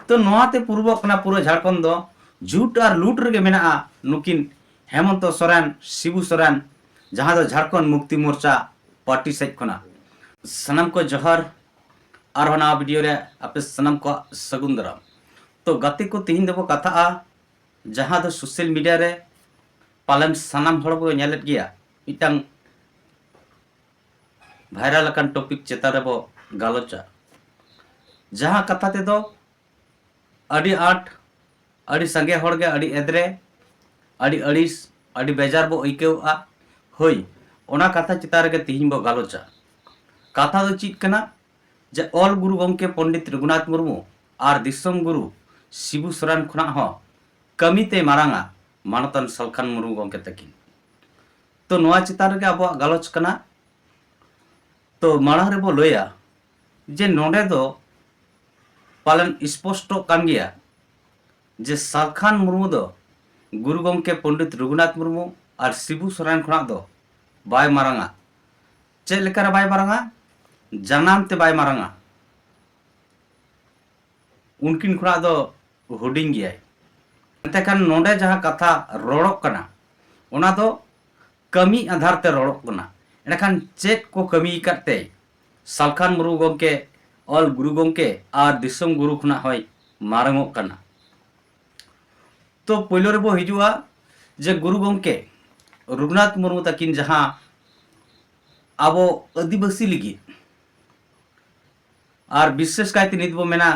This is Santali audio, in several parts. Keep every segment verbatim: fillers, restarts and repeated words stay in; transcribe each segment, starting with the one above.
ᱛᱚ ᱱᱚᱣᱟᱛᱮ ᱯᱩᱨᱩᱵᱚᱜ ᱠᱟᱱᱟ ᱯᱩᱨᱟᱹ ᱡᱷᱟᱲᱠᱷᱚᱸᱰ ᱫᱚ ᱡᱷᱩᱴ ᱟᱨ ᱞᱩᱴ ᱨᱮᱜᱮ ᱢᱮᱱᱟᱜᱼᱟ ᱱᱩᱠᱤᱱ ᱦᱮᱢᱚᱱᱛᱚ ᱥᱚᱨᱮᱱ, ᱥᱤᱵᱩ ᱥᱚᱨᱮᱱ, ᱡᱟᱦᱟᱸ ᱫᱚ ᱡᱷᱟᱲᱠᱷᱚᱸᱰ ᱢᱩᱠᱛᱤ ᱢᱳᱨᱪᱟ ᱯᱟᱨᱴᱤ ᱥᱮᱫ ᱠᱷᱚᱱᱟᱜ᱾ ᱥᱟᱱᱟᱢ ᱠᱚ ᱡᱚᱦᱟᱨ, ᱟᱨᱦᱚᱸ ᱱᱟᱣᱟ ᱵᱷᱤᱰᱤᱭᱳ ᱨᱮ ᱟᱯᱮ ᱥᱟᱱᱟᱢ ᱠᱚᱣᱟᱜ ᱥᱟᱹᱜᱩᱱ ᱫᱟᱨᱟᱢ᱾ ᱛᱚ ᱜᱟᱛᱮ ᱠᱚ, ᱛᱮᱦᱮᱧ ᱫᱚᱵᱚ ᱠᱟᱛᱷᱟᱜᱼᱟ ᱡᱟᱦᱟᱸ ᱫᱚ ᱥᱳᱥᱟᱞ ᱢᱤᱰᱤᱭᱟ ᱨᱮ ᱯᱟᱞᱮᱱ ᱥᱟᱱᱟᱢ ᱦᱚᱲ ᱵᱚ ᱧᱮᱞᱮᱫ ᱜᱮᱭᱟ, ᱢᱤᱫᱴᱟᱝ ᱵᱷᱟᱭᱨᱟᱞ ᱟᱠᱟᱱ ᱴᱚᱯᱤᱠ ᱪᱮᱛᱟᱱ ᱨᱮᱵᱚ ᱜᱟᱞᱚᱪᱟ, ᱡᱟᱦᱟᱸ ᱠᱟᱛᱷᱟ ᱛᱮᱫᱚ ᱟᱹᱰᱤ ᱟᱸᱴ, ᱟᱹᱰᱤ ᱥᱟᱸᱜᱮ ᱦᱚᱲ ᱜᱮ ᱟᱹᱰᱤ ᱮᱫᱽᱨᱮ, ᱟᱹᱰᱤ ᱟᱹᱲᱤᱥ, ᱟᱹᱰᱤ ᱵᱮᱡᱟᱨ ᱵᱚ ᱟᱹᱭᱠᱟᱹᱣᱼᱟ᱾ ᱦᱳᱭ, ᱚᱱᱟ ᱠᱟᱛᱷᱟ ᱪᱮᱛᱟᱱ ᱨᱮᱜᱮ ᱛᱤᱦᱤᱧ ᱵᱚ ᱜᱟᱞᱚᱪᱟ᱾ ᱠᱟᱛᱷᱟ ᱫᱚ ᱪᱮᱫ ᱠᱟᱱᱟ? ᱡᱮ ᱚᱞ ᱜᱩᱨᱩ ᱜᱚᱢᱠᱮ ᱯᱚᱱᱰᱤᱛ ᱨᱚᱜᱷᱩᱱᱟᱛᱷ ᱢᱩᱨᱢᱩ ᱟᱨ ᱫᱤᱥᱚᱢ ᱜᱩᱨᱩ ᱥᱤᱵᱩ ᱥᱚᱨᱮᱱ ᱠᱷᱚᱱᱟᱜ ᱦᱚᱸ ᱠᱟᱹᱢᱤ ᱛᱮᱭ ᱢᱟᱨᱟᱝᱟ ᱢᱟᱱᱚᱛᱟᱱ ᱥᱟᱞᱠᱷᱟᱱ ᱢᱩᱨᱢᱩ ᱜᱚᱢᱠᱮ ᱛᱟᱹᱠᱤᱱ᱾ ᱛᱚ ᱱᱚᱣᱟ ᱪᱮᱛᱟᱱ ᱨᱮᱜᱮ ᱟᱵᱚᱣᱟᱜ ᱜᱟᱞᱚᱪ ᱠᱟᱱᱟ᱾ ᱛᱚ ᱢᱟᱲᱟᱝ ᱨᱮᱵᱚ ᱞᱟᱹᱭᱟ ᱡᱮ ᱱᱚᱰᱮ ᱫᱚ ᱯᱟᱞᱮᱱ ᱥᱯᱚᱥᱴᱚᱜ ᱠᱟᱱ ᱜᱮᱭᱟ ᱡᱮ ᱥᱟᱞᱠᱷᱟᱱ ᱢᱩᱨᱢᱩ ᱫᱚ ᱜᱩᱨᱩ ᱜᱚᱢᱠᱮ ᱯᱚᱱᱰᱤᱛ ᱨᱚᱜᱷᱩᱱᱟᱛᱷ ᱢᱩᱨᱢᱩ ᱟᱨ ᱥᱤᱵᱩ ᱥᱚᱨᱮᱱ ᱠᱷᱚᱱᱟᱜ ᱫᱚ ᱵᱟᱭ ᱢᱟᱨᱟᱝᱟ᱾ ᱪᱮᱫ ᱞᱮᱠᱟᱨᱮ ᱵᱟᱭ ᱢᱟᱨᱟᱝᱟ? ᱡᱟᱱᱟᱢ ᱛᱮ ᱵᱟᱭ ᱢᱟᱨᱟᱝᱟ, ᱩᱱᱠᱤᱱ ᱠᱷᱚᱱᱟᱜ ᱫᱚ ᱦᱩᱰᱤᱧ ᱜᱮᱭᱟᱭ᱾ ᱮᱱᱛᱮ ᱠᱷᱟᱱ ᱱᱚᱰᱮ ᱡᱟᱦᱟᱸ ᱠᱟᱛᱷᱟ ᱨᱚᱲᱚᱜ ᱠᱟᱱᱟ, ᱚᱱᱟ ᱫᱚ ᱠᱟᱹᱢᱤ ᱟᱫᱷᱟᱨ ᱛᱮ ᱨᱚᱲᱚᱜ ᱠᱟᱱᱟ᱾ ᱮᱸᱰᱮᱠᱷᱟᱱ ᱪᱮᱫ ᱠᱚ ᱠᱟᱹᱢᱤ ᱟᱠᱟᱫ ᱛᱮ ᱥᱟᱞᱠᱷᱟᱱ ᱢᱩᱨᱢᱩ ᱜᱚᱢᱠᱮ ᱚᱞ ᱜᱩᱨᱩ ᱜᱚᱢᱠᱮ ᱟᱨ ᱫᱤᱥᱚᱢ ᱜᱩᱨᱩ ᱠᱷᱚᱱᱟᱜ ᱦᱚᱸᱭ ᱢᱟᱨᱟᱝᱚᱜ ᱠᱟᱱᱟ? ᱛᱚ ᱯᱳᱭᱞᱳ ᱨᱮᱵᱚ ᱦᱤᱡᱩᱜᱼᱟ ᱡᱮ ᱜᱩᱨᱩ ᱜᱚᱢᱠᱮ ᱨᱚᱜᱷᱩᱱᱟᱛᱷ ᱢᱩᱨᱢᱩ ᱛᱟᱹᱠᱤᱱ ᱡᱟᱦᱟᱸ ᱟᱵᱚ ᱟᱹᱫᱤᱵᱟᱹᱥᱤ ᱞᱟᱹᱜᱤᱫ ᱟᱨ ᱵᱤᱥᱮᱥ ᱠᱟᱭᱛᱮ ᱱᱤᱛ ᱵᱚ ᱢᱮᱱᱟ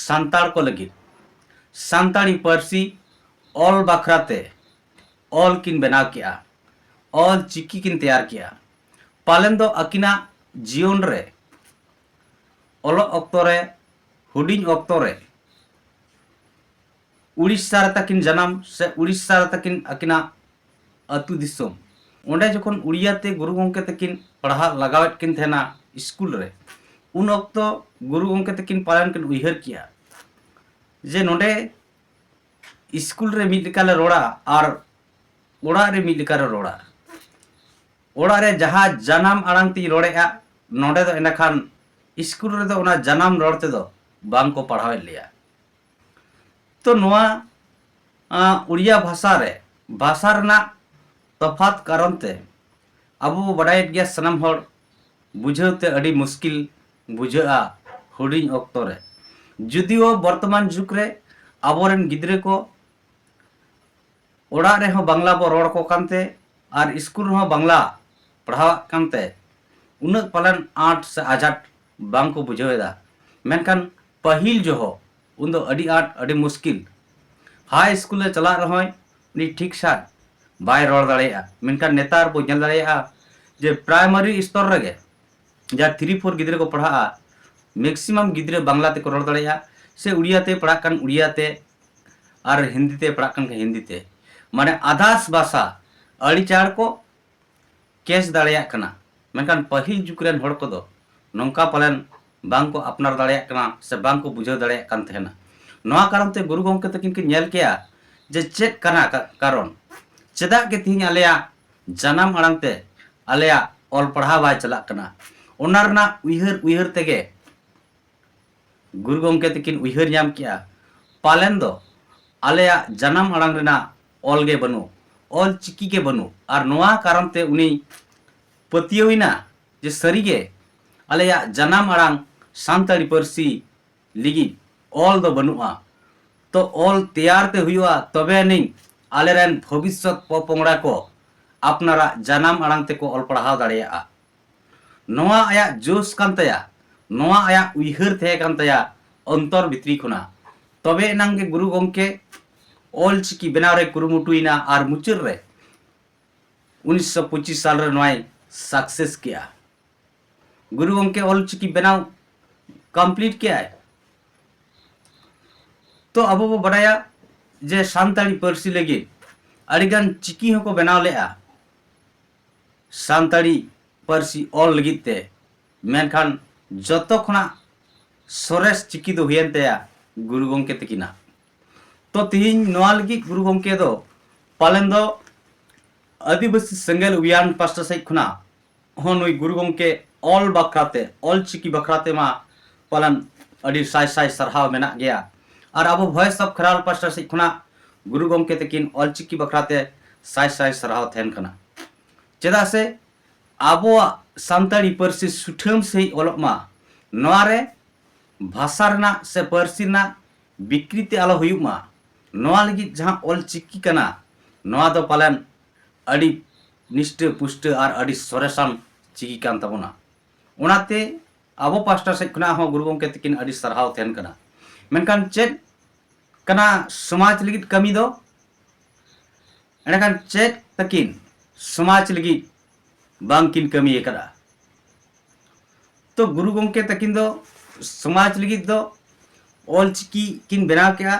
ᱥᱟᱱᱛᱟᱲ ᱠᱚ ᱞᱟᱹᱜᱤᱫ ᱥᱟᱱᱛᱟᱲᱤ ᱯᱟᱹᱨᱥᱤ ᱚᱞ ᱵᱟᱠᱷᱨᱟ ᱛᱮ ᱚᱞ ᱠᱤᱱ ᱵᱮᱱᱟᱣ ᱠᱮᱜᱼᱟ, ᱚᱞ ᱪᱤᱠᱤ ᱠᱤᱱ ᱛᱮᱭᱟᱨ ᱠᱮᱜᱼᱟ᱾ ᱯᱟᱞᱮᱱ ᱫᱚ ᱟᱹᱠᱤᱱᱟᱜ ᱡᱤᱭᱚᱱ ᱨᱮ, ᱚᱞᱚᱜ ᱚᱠᱛᱚ ᱨᱮ, ᱦᱩᱰᱤᱧ ᱚᱠᱛᱚ ᱨᱮ ᱩᱲᱤᱥᱥᱟ ᱨᱮ ᱛᱟᱹᱠᱤᱱ ᱡᱟᱱᱟᱢ ᱥᱮ ᱩᱲᱤᱥᱥᱟ ᱨᱮ ᱛᱟᱹᱠᱤᱱ ᱟᱹᱠᱤᱱᱟᱜ ᱟᱹᱛᱩ ᱫᱤᱥᱚᱢ, ᱚᱸᱰᱮ ᱡᱚᱠᱷᱚᱱ ᱩᱲᱤᱭᱟ ᱛᱮ ᱜᱩᱨᱩ ᱜᱚᱢᱠᱮ ᱛᱟᱹᱠᱤᱱ ᱯᱟᱲᱦᱟᱜ ᱞᱟᱜᱟᱣᱮᱫ ᱠᱤᱱ ᱛᱟᱦᱮᱱᱟ ᱥᱠᱩᱞ ᱨᱮ, ᱩᱱ ᱚᱠᱛᱚ ᱜᱩᱨᱩ ᱜᱚᱢᱠᱮ ᱛᱟᱹᱠᱤᱱ ᱯᱟᱞᱮᱱ ᱠᱤᱱ ᱩᱭᱦᱟᱹᱨ ᱠᱮᱜᱼᱟ ᱡᱮ ᱱᱚᱰᱮ ᱥᱠᱩᱞ ᱨᱮ ᱢᱤᱫ ᱞᱮᱠᱟ ᱞᱮ ᱨᱚᱲᱟ ᱟᱨ ᱚᱲᱟᱜ ᱨᱮ ᱢᱤᱫ ᱞᱮᱠᱟ ᱞᱮ ᱨᱚᱲᱟ᱾ ᱚᱲᱟᱜ ᱨᱮ ᱡᱟᱦᱟᱸ ᱡᱟᱱᱟᱢ ᱟᱲᱟᱝ ᱛᱤᱧ ᱨᱚᱲᱮᱫᱼᱟ, ᱱᱚᱰᱮ ᱫᱚ ᱮᱸᱰᱮᱠᱷᱟᱱ ᱥᱠᱩᱞ ᱨᱮᱫᱚ ᱚᱱᱟ ᱡᱟᱱᱟᱢ ᱨᱚᱲ ᱛᱮᱫᱚ ᱵᱟᱝ ᱠᱚ ᱯᱟᱲᱦᱟᱣᱮᱫ ᱞᱮᱭᱟ᱾ ᱛᱚ ᱱᱚᱣᱟ ᱟᱸ, ᱩᱲᱤᱭᱟ ᱵᱷᱟᱥᱟ ᱨᱮ ᱵᱷᱟᱥᱟ ᱨᱮᱱᱟᱜ ᱛᱚᱯᱷᱟᱛ ᱠᱟᱨᱚᱱ ᱛᱮ ᱟᱵᱚ ᱵᱚ ᱵᱟᱰᱟᱭᱮᱫ ᱜᱮᱭᱟ, ᱥᱟᱱᱟᱢ ᱦᱚᱲ ᱵᱩᱡᱷᱟᱹᱣ ᱛᱮ ᱟᱹᱰᱤ ᱢᱩᱥᱠᱤᱞ ᱵᱩᱡᱷᱟᱹᱜᱼᱟ ᱦᱩᱰᱤᱧ ᱚᱠᱛᱚ ᱨᱮ᱾ ᱡᱩᱫᱤᱭᱳ ᱵᱚᱨᱛᱚᱢᱟᱱ ᱡᱩᱜᱽ ᱨᱮ ᱟᱵᱚᱨᱮᱱ ᱜᱤᱫᱽᱨᱟᱹ ᱠᱚ ᱚᱲᱟᱜ ᱨᱮᱦᱚᱸ ᱵᱟᱝᱞᱟ ᱵᱚ ᱨᱚᱲ ᱟᱠᱚ ᱠᱟᱱᱛᱮ ᱟᱨ ᱥᱠᱩᱞ ᱨᱮᱦᱚᱸ ᱵᱟᱝᱞᱟ ᱯᱟᱲᱦᱟᱣᱟᱜ ᱠᱟᱱᱛᱮ ᱩᱱᱟᱹᱜ ᱯᱟᱞᱮᱱ ᱟᱸᱴ ᱥᱮ ᱟᱡᱷᱟᱴ ᱵᱟᱝ ᱠᱚ ᱵᱩᱡᱷᱟᱹᱣ ᱮᱫᱟ᱾ ᱢᱮᱱᱠᱷᱟᱱ ᱯᱟᱹᱦᱤᱞ ᱡᱚᱦᱚᱜ ᱩᱱᱫᱚ ᱟᱹᱰᱤ ᱟᱸᱴ, ᱟᱹᱰᱤ ᱢᱩᱥᱠᱤᱞ᱾ ᱦᱟᱭ ᱥᱠᱩᱞ ᱨᱮ ᱪᱟᱞᱟᱜ ᱨᱮᱦᱚᱸᱭ ᱩᱱᱤ ᱴᱷᱤᱠ ᱥᱟᱴ ᱵᱟᱭ ᱨᱚᱲ ᱫᱟᱲᱮᱭᱟᱜᱼᱟ᱾ ᱢᱮᱱᱠᱷᱟᱱ ᱱᱮᱛᱟᱨ ᱵᱚ ᱧᱮᱞ ᱫᱟᱲᱮᱭᱟᱜᱼᱟ ᱡᱮ ᱯᱨᱟᱭᱢᱟᱨᱤ ᱥᱛᱚᱨ ᱨᱮᱜᱮ ᱡᱟᱦᱟᱸ ᱛᱷᱨᱤ ᱯᱷᱳᱨ ᱜᱤᱫᱽᱨᱟᱹ ᱠᱚ ᱯᱟᱲᱦᱟᱜᱼᱟ, ᱢᱮᱠᱥᱤᱢᱟᱢ ᱜᱤᱫᱽᱨᱟᱹ ᱵᱟᱝᱞᱟ ᱛᱮᱠᱚ ᱨᱚᱲ ᱫᱟᱲᱮᱭᱟᱜᱼᱟ, ᱥᱮ ᱩᱲᱤᱭᱟ ᱛᱮ ᱯᱟᱲᱦᱟᱜ ᱠᱟᱱ ᱩᱲᱤᱭᱟ ᱛᱮ, ᱟᱨ ᱦᱤᱱᱫᱤ ᱛᱮ ᱯᱟᱲᱦᱟᱜ ᱠᱟᱱ ᱠᱷᱟᱱ ᱦᱤᱱᱫᱤ ᱛᱮ᱾ ᱢᱟᱱᱮ ᱟᱫᱟᱨᱥ ᱵᱷᱟᱥᱟ ᱟᱹᱰᱤ ᱪᱟᱬ ᱠᱚ ᱠᱮᱪ ᱫᱟᱲᱮᱭᱟᱜ ᱠᱟᱱᱟ᱾ ᱢᱮᱱᱠᱷᱟᱱ ᱯᱟᱹᱦᱤᱞ ᱡᱩᱜᱽ ᱨᱮᱱ ᱦᱚᱲ ᱠᱚᱫᱚ ᱱᱚᱝᱠᱟ ᱯᱟᱞᱮᱱ ᱵᱟᱝ ᱠᱚ ᱟᱯᱱᱟᱨ ᱫᱟᱲᱮᱭᱟᱜ ᱠᱟᱱᱟ ᱥᱮ ᱵᱟᱝ ᱠᱚ ᱵᱩᱡᱷᱟᱹᱣ ᱫᱟᱲᱮᱭᱟᱜ ᱠᱟᱱ ᱛᱟᱦᱮᱱᱟ᱾ ᱱᱚᱣᱟ ᱠᱟᱨᱚᱱ ᱛᱮ ᱜᱩᱨᱩ ᱜᱚᱢᱠᱮ ᱛᱟᱹᱠᱤᱱ ᱠᱤᱱ ᱧᱮᱞ ᱠᱮᱜᱼᱟ ᱡᱮ ᱪᱮᱫ ᱠᱟᱱᱟ ᱠᱟ-, ᱠᱟᱨᱚᱱ, ᱪᱮᱫᱟᱜ ᱜᱮ ᱛᱮᱦᱮᱧ ᱟᱞᱮᱭᱟᱜ ᱡᱟᱱᱟᱢ ᱟᱲᱟᱝ ᱛᱮ ᱟᱞᱮᱭᱟᱜ ᱚᱞ ᱯᱟᱲᱦᱟᱣ ᱵᱟᱭ ᱪᱟᱞᱟᱜ ᱠᱟᱱᱟ᱾ ᱚᱱᱟ ᱨᱮᱱᱟᱜ ᱩᱭᱦᱟᱹᱨ ᱩᱭᱦᱟᱹᱨ ᱛᱮᱜᱮ ᱜᱩᱨᱩ ᱜᱚᱢᱠᱮ ᱛᱟᱹᱠᱤᱱ ᱩᱭᱦᱟᱹᱨ ᱧᱟᱢ ᱠᱮᱜᱼᱟ, ᱯᱟᱞᱮᱱ ᱫᱚ ᱟᱞᱮᱭᱟᱜ ᱡᱟᱱᱟᱢ ᱟᱲᱟᱝ ᱨᱮᱱᱟᱜ ᱚᱞ ᱜᱮ ᱵᱟᱹᱱᱩᱜ, ᱚᱞ ᱪᱤᱠᱤ ᱜᱮ ᱵᱟᱹᱱᱩᱜ᱾ ᱟᱨ ᱱᱚᱣᱟ ᱠᱟᱨᱚᱱ ᱛᱮ ᱩᱱᱤ ᱯᱟᱹᱛᱭᱟᱹᱣ ᱮᱱᱟ ᱡᱮ ᱥᱟᱹᱨᱤᱜᱮ ᱟᱞᱮᱭᱟᱜ ᱡᱟᱱᱟᱢ ᱟᱲᱟᱝ ᱥᱟᱱᱛᱟᱲᱤ ᱯᱟᱹᱨᱥᱤ ᱞᱟᱹᱜᱤᱫ ᱚᱞ ᱫᱚ ᱵᱟᱹᱱᱩᱜᱼᱟ᱾ ᱛᱚ ᱚᱞ ᱛᱮᱭᱟᱨ ᱛᱮ ᱦᱩᱭᱩᱜᱼᱟ, ᱛᱚᱵᱮ ᱟᱹᱱᱤᱡ ᱟᱞᱮᱨᱮᱱ ᱵᱷᱚᱵᱤᱥᱥᱚᱛ ᱯᱚᱯᱚᱝᱲᱟ ᱠᱚ ᱟᱯᱱᱟᱨᱟᱜ ᱡᱟᱱᱟᱢ ᱟᱲᱟᱝ ᱛᱮᱠᱚ ᱚᱞ ᱯᱟᱲᱦᱟᱣ ᱫᱟᱲᱮᱭᱟᱜᱼᱟ᱾ ᱱᱚᱣᱟ ᱟᱭᱟᱜ ᱡᱳᱥ ᱠᱟᱱ ᱛᱟᱭᱟ, ᱱᱚᱣᱟ ᱟᱭᱟᱜ ᱩᱭᱦᱟᱹᱨ ᱛᱟᱦᱮᱸ ᱠᱟᱱ ᱛᱟᱭᱟ ᱚᱱᱛᱚᱨ ᱵᱷᱤᱛᱨᱤ ᱠᱷᱚᱱᱟᱜ᱾ ᱛᱚᱵᱮ ᱮᱱᱟᱝ ᱜᱮ ᱜᱩᱨᱩ ᱜᱚᱢᱠᱮ ᱚᱞ ᱪᱤᱠᱤ ᱵᱮᱱᱟᱣ ᱨᱮ ᱠᱩᱨᱩᱢᱩᱴᱩᱭᱮᱱᱟ ᱟᱨ ᱢᱩᱪᱟᱹᱫ ᱨᱮ ᱩᱱᱤᱥᱥᱚ ᱯᱚᱸᱪᱤᱥ ᱥᱟᱞ ᱨᱮ ᱱᱚᱣᱟᱭ ᱥᱟᱠᱥᱮᱥ ᱠᱮᱜᱼᱟ᱾ ᱜᱩᱨᱩ ᱜᱚᱢᱠᱮ ᱚᱞ ᱪᱤᱠᱤ ᱵᱮᱱᱟᱣ ᱠᱚᱢᱯᱞᱤᱴ ᱠᱮᱜᱼᱟᱭ᱾ ᱛᱚ ᱟᱵᱚ ᱵᱚ ᱵᱟᱰᱟᱭᱟ ᱡᱮ ᱥᱟᱱᱛᱟᱲᱤ ᱯᱟᱹᱨᱥᱤ ᱞᱟᱹᱜᱤᱫ ᱟᱹᱰᱤᱜᱟᱱ ᱪᱤᱠᱤ ᱦᱚᱸᱠᱚ ᱵᱮᱱᱟᱣ ᱞᱮᱜᱼᱟ ᱥᱟᱱᱛᱟᱲᱤ ᱯᱟᱹᱨᱥᱤ ᱚᱞ ᱞᱟᱹᱜᱤᱫ ᱛᱮ᱾ ᱢᱮᱱᱠᱷᱟᱱ ᱡᱚᱛᱚ ᱠᱷᱚᱱᱟᱜ ᱥᱚᱨᱮᱥ ᱪᱤᱠᱤ ᱫᱚ ᱦᱩᱭᱮᱱ ᱛᱟᱭᱟ ᱜᱩᱨᱩ ᱜᱚᱢᱠᱮ ᱛᱟᱹᱠᱤᱱᱟᱜ᱾ ᱛᱚ ᱛᱮᱦᱮᱧ ᱱᱚᱣᱟ ᱞᱟᱹᱜᱤᱫ ᱜᱩᱨᱩ ᱜᱚᱢᱠᱮ ᱫᱚ ᱯᱟᱞᱮᱱ ᱫᱚ ᱟᱹᱫᱤᱵᱟᱹᱥᱤ ᱥᱮᱸᱜᱮᱞ ᱚᱵᱷᱤᱭᱟᱱ ᱯᱟᱥᱴᱟ ᱥᱮᱫ ᱠᱷᱚᱱᱟᱜ ᱦᱚᱸ ᱱᱩᱭ ᱜᱩᱨᱩ ᱜᱚᱢᱠᱮ ᱚᱞ ᱵᱟᱠᱷᱨᱟᱛᱮ, ᱚᱞ ᱪᱤᱠᱤ ᱵᱟᱠᱷᱨᱟ ᱛᱮᱢᱟ ᱯᱟᱞᱮᱱ ᱟᱹᱰᱤ ᱥᱟᱭ ᱥᱟᱭ ᱥᱟᱨᱦᱟᱣ ᱢᱮᱱᱟᱜ ᱜᱮᱭᱟ᱾ ᱟᱨ ᱟᱵᱚ Voice of Kharar ᱯᱟᱥᱴᱟ ᱥᱮᱫ ᱠᱷᱚᱱᱟᱜ ᱜᱩᱨᱩ ᱜᱚᱢᱠᱮ ᱛᱟᱹᱠᱤᱱ ᱚᱞᱪᱤᱠᱤ ᱵᱟᱠᱷᱨᱟ ᱛᱮ ᱥᱟᱭ ᱥᱟᱭ ᱥᱟᱨᱦᱟᱣ ᱛᱟᱦᱮᱱ ᱠᱟᱱᱟ᱾ ᱪᱮᱫᱟᱜ ᱥᱮ ᱟᱵᱚᱣᱟᱜ ᱥᱟᱱᱛᱟᱲᱤ ᱯᱟᱹᱨᱥᱤ ᱥᱩᱴᱷᱟᱹᱢ ᱥᱟᱺᱦᱤᱡ ᱚᱞᱚᱜ ᱢᱟ, ᱱᱚᱣᱟ ᱨᱮ ᱵᱷᱟᱥᱟ ᱨᱮᱱᱟᱜ ᱥᱮ ᱯᱟᱹᱨᱥᱤ ᱨᱮᱱᱟᱜ ᱵᱤᱠᱨᱤᱛᱤ ᱟᱞᱚ ᱦᱩᱭᱩᱜ ᱢᱟ, ᱱᱚᱣᱟ ᱞᱟᱹᱜᱤᱫ ᱡᱟᱦᱟᱸ ᱚᱞᱪᱤᱠᱤ ᱠᱟᱱᱟ, ᱱᱚᱣᱟ ᱫᱚ ᱯᱟᱞᱮᱱ ᱟᱹᱰᱤ ᱱᱤᱥᱴᱟᱹ ᱯᱩᱥᱴᱟᱹ ᱟᱨ ᱟᱹᱰᱤ ᱥᱚᱨᱮᱥᱟᱱ ᱪᱤᱠᱤ ᱠᱟᱱ ᱛᱟᱵᱚᱱᱟ᱾ ᱚᱱᱟᱛᱮ ᱟᱵᱚ ᱯᱟᱥᱴᱟ ᱥᱮᱫ ᱠᱷᱚᱱᱟᱜ ᱦᱚᱸ ᱜᱩᱨᱩ ᱜᱚᱢᱠᱮ ᱛᱟᱹᱠᱤᱱ ᱟᱹᱰᱤ ᱥᱟᱨᱦᱟᱣ ᱛᱟᱦᱮᱱ ᱠᱟᱱᱟ᱾ ᱢᱮᱱᱠᱷᱟᱱ ᱪᱮᱫ ᱠᱟᱱᱟ ᱥᱚᱢᱟᱡᱽ ᱞᱟᱹᱜᱤᱫ ᱠᱟᱹᱢᱤ ᱫᱚ? ᱮᱸᱰᱮᱠᱷᱟᱱ ᱪᱮᱫ ᱛᱟᱹᱠᱤᱱ ᱥᱚᱢᱟᱡᱽ ᱞᱟᱹᱜᱤᱫ ᱵᱟᱝᱠᱤᱱ ᱠᱟᱹᱢᱤ ᱟᱠᱟᱫᱟ? ᱛᱚ ᱜᱩᱨᱩ ᱜᱚᱢᱠᱮ ᱛᱟᱹᱠᱤᱱ ᱫᱚ ᱥᱚᱢᱟᱡᱽ ᱞᱟᱹᱜᱤᱫ ᱫᱚ ᱚᱞᱪᱤᱠᱤ ᱠᱤᱱ ᱵᱮᱱᱟᱣ ᱠᱮᱜᱼᱟ,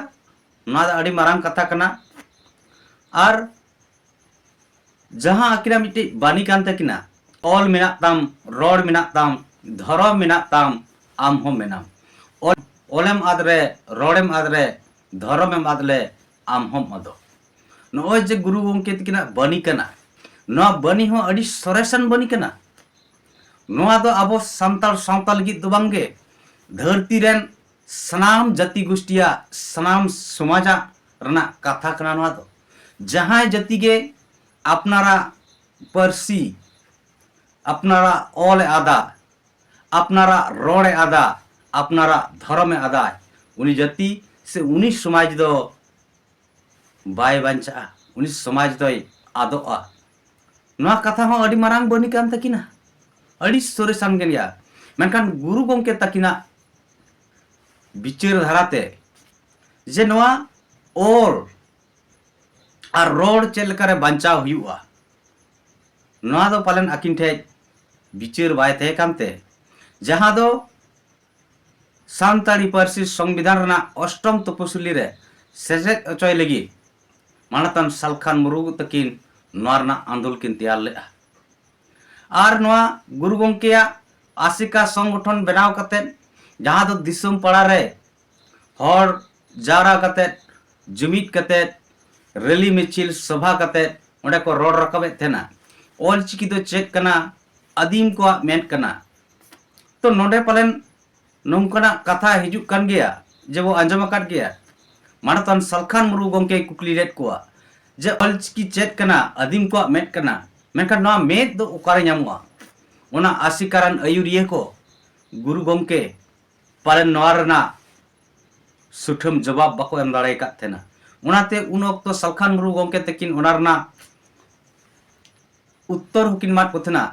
ᱱᱚᱣᱟ ᱫᱚ ᱟᱹᱰᱤ ᱢᱟᱨᱟᱝ ᱠᱟᱛᱷᱟ ᱠᱟᱱᱟ᱾ ᱟᱨ ᱡᱟᱦᱟᱸ ᱟᱹᱠᱤᱱᱟᱜ ᱢᱤᱫᱴᱤᱡ ᱵᱟণᱤ ᱠᱟᱱ ᱛᱟᱹᱠᱤᱱᱟ, ᱚᱞ ᱢᱮᱱᱟᱜ ᱛᱟᱢ, ᱨᱚᱲ ᱢᱮᱱᱟᱜ ᱛᱟᱢ, ᱫᱷᱚᱨᱚᱢ ᱢᱮᱱᱟᱜ ᱛᱟᱢ, ᱟᱢ ᱦᱚᱸ ᱢᱮᱱᱟᱢ᱾ ᱚᱞ, ᱚᱞᱮᱢ ᱟᱫ ᱨᱮ, ᱨᱚᱲᱮᱢ ᱟᱫ ᱨᱮ, ᱫᱷᱚᱨᱚᱢᱮᱢ ᱟᱫ ᱞᱮ, ᱟᱢ ᱦᱚᱸᱢ ᱟᱫᱚᱜ᱾ ᱱᱚᱜᱼᱚᱭ ᱡᱮ ᱜᱩᱨᱩ ᱜᱚᱢᱠᱮ ᱛᱟᱹᱠᱤᱱᱟᱜ ᱵᱟᱹᱱᱤ ᱠᱟᱱᱟ, ᱱᱚᱣᱟ ᱵᱟᱹᱱᱤ ᱦᱚᱸ ᱟᱹᱰᱤ ᱥᱚᱨᱮᱥᱟᱱ ᱵᱟᱹᱱᱤ ᱠᱟᱱᱟ᱾ ᱱᱚᱣᱟ ᱫᱚ ᱟᱵᱚ ᱥᱟᱱᱛᱟᱲ ᱥᱟᱶᱛᱟ ᱞᱟᱹᱜᱤᱫ ᱫᱚ ᱵᱟᱝᱜᱮ, ᱫᱷᱟᱹᱨᱛᱤ ᱨᱮᱱ ᱥᱟᱱᱟᱢ ᱡᱟᱹᱛᱤ ᱜᱳᱥᱴᱤᱭᱟᱜ, ᱥᱟᱱᱟᱢ ᱥᱚᱢᱟᱡᱟᱜ ᱨᱮᱱᱟᱜ ᱠᱟᱛᱷᱟ ᱠᱟᱱᱟ ᱱᱚᱣᱟ ᱫᱚ᱾ ᱡᱟᱦᱟᱸᱭ ᱡᱟᱹᱛᱤ ᱜᱮ ᱟᱯᱱᱟᱨᱟᱜ ᱯᱟᱹᱨᱥᱤ, ᱟᱯᱱᱟᱨᱟᱜ ᱚᱞ ᱮ ᱟᱫᱟ, ᱟᱯᱱᱟᱨᱟᱜ ᱨᱚᱲ ᱮ ᱟᱫᱟ, ᱟᱯᱱᱟᱨᱟᱜ ᱫᱷᱚᱨᱚᱢ ᱮ ᱟᱫᱟ, ᱩᱱᱤ ᱡᱟᱹᱛᱤ ᱥᱮ ᱩᱱᱤ ᱥᱚᱢᱟᱡᱽ ᱫᱚ ᱵᱟᱭ ᱵᱟᱧᱪᱟᱜᱼᱟ, ᱩᱱᱤ ᱥᱚᱢᱟᱡᱽ ᱫᱚᱭ ᱟᱫᱚᱜᱼᱟ᱾ ᱱᱚᱣᱟ ᱠᱟᱛᱷᱟ ᱦᱚᱸ ᱟᱹᱰᱤ ᱢᱟᱨᱟᱝ ᱵᱟᱹᱱᱤ ᱠᱟᱱ ᱛᱟᱹᱠᱤᱱᱟ, ᱟᱹᱰᱤ ᱥᱚᱨᱮᱥᱟᱱ ᱠᱟᱱ ᱜᱮᱭᱟ᱾ ᱢᱮᱱᱠᱷᱟᱱ ᱜᱩᱨᱩ ᱜᱚᱢᱠᱮ ᱛᱟᱹᱠᱤᱱᱟᱜ ᱵᱤᱪᱟᱹᱨ ᱫᱷᱟᱨᱟᱛᱮ ᱡᱮ ᱱᱚᱣᱟ ᱚᱞ ᱟᱨ ᱨᱚᱲ ᱪᱮᱫ ᱞᱮᱠᱟᱨᱮ ᱵᱟᱧᱪᱟᱣ ᱦᱩᱭᱩᱜᱼᱟ, ᱱᱚᱣᱟ ᱫᱚ ᱯᱟᱞᱮᱱ ᱟᱹᱠᱤᱱ ᱴᱷᱮᱡ ᱵᱤᱪᱟᱹᱨ ᱵᱟᱭ ᱛᱟᱦᱮᱸ ᱠᱟᱱᱛᱮ, ᱡᱟᱦᱟᱸ ᱫᱚ ᱥᱟᱱᱛᱟᱲᱤ ᱯᱟᱹᱨᱥᱤ ᱥᱚᱝᱵᱤᱫᱷᱟᱱ ᱨᱮᱱᱟᱜ ᱚᱥᱴᱚᱢ ᱛᱚᱯᱚᱥᱤᱞᱤ ᱨᱮ ᱥᱮᱞᱮᱫ ᱦᱚᱪᱚᱭ ᱞᱟᱹᱜᱤᱫ ᱢᱟᱱᱚᱛᱟᱱ ᱥᱟᱞᱠᱷᱟᱱ ᱢᱩᱨᱢᱩ ᱛᱟᱹᱠᱤᱱ ᱱᱚᱣᱟ ᱨᱮᱱᱟᱜ ᱟᱸᱫᱳᱞ ᱠᱤᱱ ᱛᱮᱭᱟᱨ ᱞᱮᱫᱼᱟ᱾ ᱟᱨ ᱱᱚᱣᱟ ᱜᱩᱨᱩ ᱜᱚᱢᱠᱮᱭᱟᱜ ᱟᱥᱮᱠᱟ ᱥᱚᱝᱜᱚᱴᱷᱚᱱ ᱵᱮᱱᱟᱣ ᱠᱟᱛᱮᱫ, ᱡᱟᱦᱟᱸ ᱫᱚ ᱫᱤᱥᱚᱢ ᱯᱟᱲᱟ ᱨᱮ ᱦᱚᱲ ᱡᱟᱣᱨᱟ ᱠᱟᱛᱮᱫ, ᱡᱩᱢᱤᱫ ᱠᱟᱛᱮᱫ, ᱨᱮᱞᱤ ᱢᱤᱪᱷᱤᱞ ᱥᱚᱵᱷᱟ ᱠᱟᱛᱮᱫ ᱚᱸᱰᱮ ᱠᱚ ᱨᱚᱲ ᱨᱟᱠᱟᱵᱮᱫ ᱛᱟᱦᱮᱱᱟ, ᱚᱞ ᱪᱤᱠᱤ ᱫᱚ ᱪᱮᱫ ᱠᱟᱱᱟ, ᱟᱹᱫᱤᱢ ᱠᱚᱣᱟᱜ ᱢᱮᱫ ᱠᱟᱱᱟ᱾ ᱛᱚ ᱱᱚᱰᱮ ᱯᱟᱞᱮᱱ ᱱᱚᱝᱠᱟᱱᱟᱜ ᱠᱟᱛᱷᱟ ᱦᱤᱡᱩᱜ ᱠᱟᱱ ᱜᱮᱭᱟ ᱡᱮ ᱵᱚ ᱟᱸᱡᱚᱢ ᱟᱠᱟᱫ ᱜᱮᱭᱟ, ᱢᱟᱱᱚᱛᱟᱱ ᱥᱟᱞᱠᱷᱟᱱ ᱢᱩᱨᱢᱩ ᱜᱚᱢᱠᱮᱭ ᱠᱩᱠᱞᱤ ᱞᱮᱫ ᱠᱚᱣᱟ ᱡᱮ ᱚᱞᱪᱤᱠᱤ ᱪᱮᱫ ᱠᱟᱱᱟ, ᱟᱹᱫᱤᱢ ᱠᱚᱣᱟᱜ ᱢᱮᱫ ᱠᱟᱱᱟ, ᱢᱮᱱᱠᱷᱟᱱ ᱱᱚᱣᱟ ᱢᱮᱫ ᱫᱚ ᱚᱠᱟᱨᱮ ᱧᱟᱢᱚᱜᱼᱟ? ᱚᱱᱟ ᱟᱥᱤᱠᱟᱨᱟᱱ ᱟᱹᱭᱩᱨᱤᱭᱟᱹ ᱠᱚ, ᱜᱩᱨᱩ ᱜᱚᱢᱠᱮ, ᱯᱟᱞᱮᱱ ᱱᱚᱣᱟ ᱨᱮᱱᱟᱜ ᱥᱩᱴᱷᱟᱹᱢ ᱡᱚᱵᱟᱵ ᱵᱟᱠᱚ ᱮᱢ ᱫᱟᱲᱮ ᱟᱠᱟᱫ ᱛᱟᱦᱮᱱᱟ᱾ ᱚᱱᱟᱛᱮ ᱩᱱ ᱚᱠᱛᱚ ᱥᱟᱞᱠᱷᱟᱱ ᱢᱩᱨᱢᱩ ᱜᱚᱢᱠᱮ ᱛᱟᱹᱠᱤᱱ ᱚᱱᱟ ᱨᱮᱱᱟᱜ ᱩᱛᱛᱚᱨ ᱦᱚᱸᱠᱤᱱ ᱮᱢᱟᱫ ᱠᱚ ᱛᱟᱦᱮᱱᱟ,